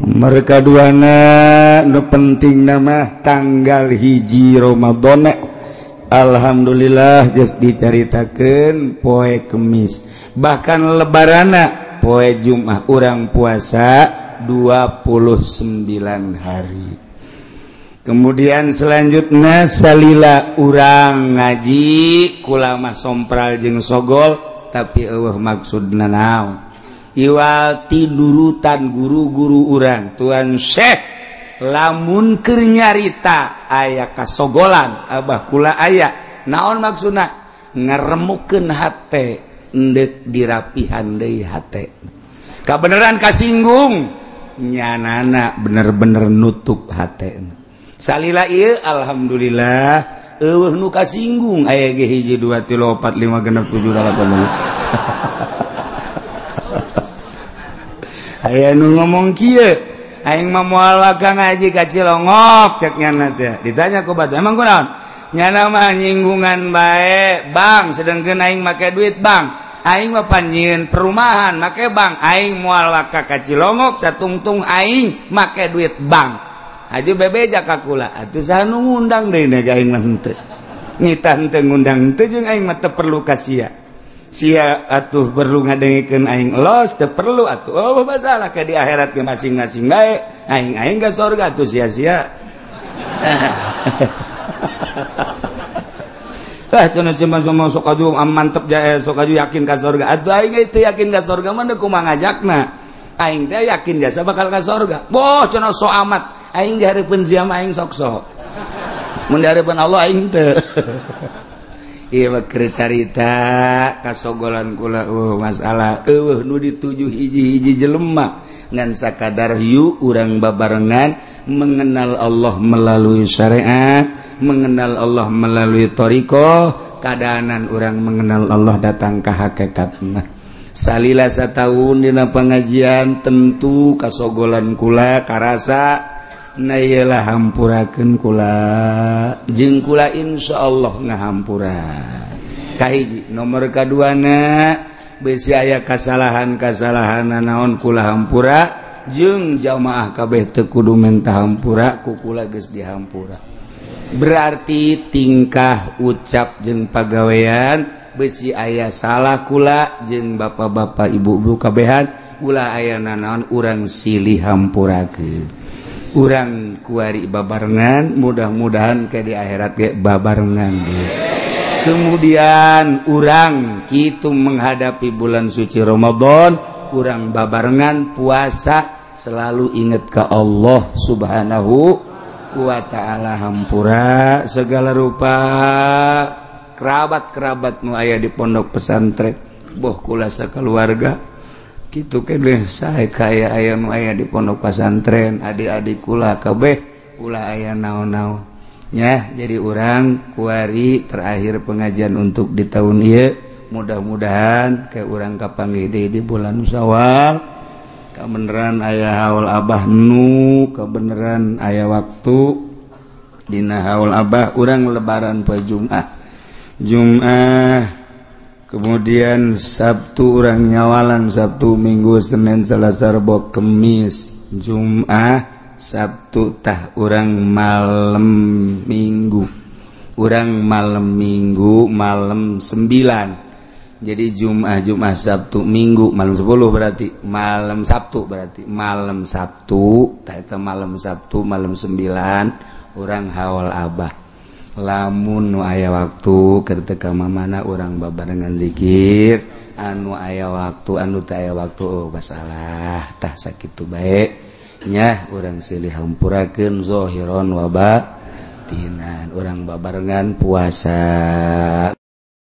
Nomor kaduana nu pentingna mah tanggal 1 Ramadan. Alhamdulillah geus dicaritakeun poe Kemis bahkan lebarana poe Jumat urang puasa 29 hari. Kemudian selanjutnya salila urang ngaji kula mah sompral jeung sogol tapi eueuh maksudna naon iwal tinurutan guru-guru urang Tuan Syekh lamun keur nyarita aya kasogolan abah kula aya naon maksudna ngaremukeun hate endek dirapihan deui hate kabeneran kasinggung nyanana bener-bener nutup hate. Salila ieu alhamdulillah eueuh nu kasinggung aya ge 1 2 3 4 5 6 7 8. Aya nu ngomong kieu aing mah moal waka ngaji ka Cilongok cek nyana teh. Ditanya ku batur emang kunaon? Nyana mah nyinggungan bae bang sedengkeun aing make duit bang. Aing mah panjieun perumahan make bang. Aing moal waka ka Cilongok satungtung aing make duit bang. Haji bebeja ka kula atuh saha nu ngundang deui na aing mah henteu. Nitah henteu ngundang henteu jeung aing mah teu perlu ka sia. Sia atuh perlu ngadengikeun aing los teu perlu atuh. Oh masalah ka di akhirat ge masing-masing bae. Aing ka surga atuh sia-sia. Ah cenah si mah sok aju mantep jae sok aju yakin ka surga. Atuh aing teu yakin ka surga mah kumaha ngajakna. Aing teh yakin jasa bakal ka surga. Boh cenah sok amat. Aing dihareupeun sia mah aing sok-sok. Mun dihareupeun Allah aing teu. Ieu mah keur carita kasogolan kula masalah eueuh nu dituju hiji-hiji jelema ngan sakadar hiu urang babarengan mengenal Allah melalui syariat, mengenal Allah melalui thariqah, kadaanan urang mengenal Allah datang ka hakikatna. Salila sataun dina pengajian tentu kasogolan kula karasa na iyalah hampurakeun kula jeung kula insyaallah ngahampura. Kahiji nomor kaduana besi aya kasalahan-kasalahan naon kula hampura jeung jamaah kabeh teu kudu menta hampura ku kula geus dihampura. Berarti tingkah ucap jeung pagawean besi aya salah kula jeung bapak-bapak ibu-ibu kabehan ulah aya nanaon urang silih hampurakeun. Urang kuari babarengan mudah-mudahan ke di akhirat ge babarengan ge. Kemudian urang kitu menghadapi bulan suci Ramadan, urang babarengan puasa selalu ingat ke Allah Subhanahu wa ta'ala hampura segala rupa kerabat-kerabat nu aya di pondok pesantren boh kula sakeluarga kitu keneh sae kaya aya nu aya di pondok pesantren adik-adik kula kabeh ulah aya naon-naon nya. Jadi urang kuari terakhir pengajian untuk di tahun ieu mudah-mudahan ke urang kapanggih deui di bulan Syawal kabeneran aya haul abah nu kabeneran aya waktu dina haul abah urang lebaran poe Jumat Jumat kemudian Sabtu urang nyawalan Sabtu Minggu Senin Selasa Rebo Kemis Jumat Sabtu tah urang malam Minggu urang malam Minggu malam 9 jadi Jumat Jumat Sabtu Minggu malam 10 berarti malam Sabtu berarti malam Sabtu tah eta malam Sabtu malam 9 urang haul abah. Lamun nu aya waktu keur teu ka mamana urang babarengan zikir, anu aya waktu anu teu aya waktu oh masalah tah sakitu bae nya urang silih hampurakeun zahiron wa batinan urang babarengan puasa.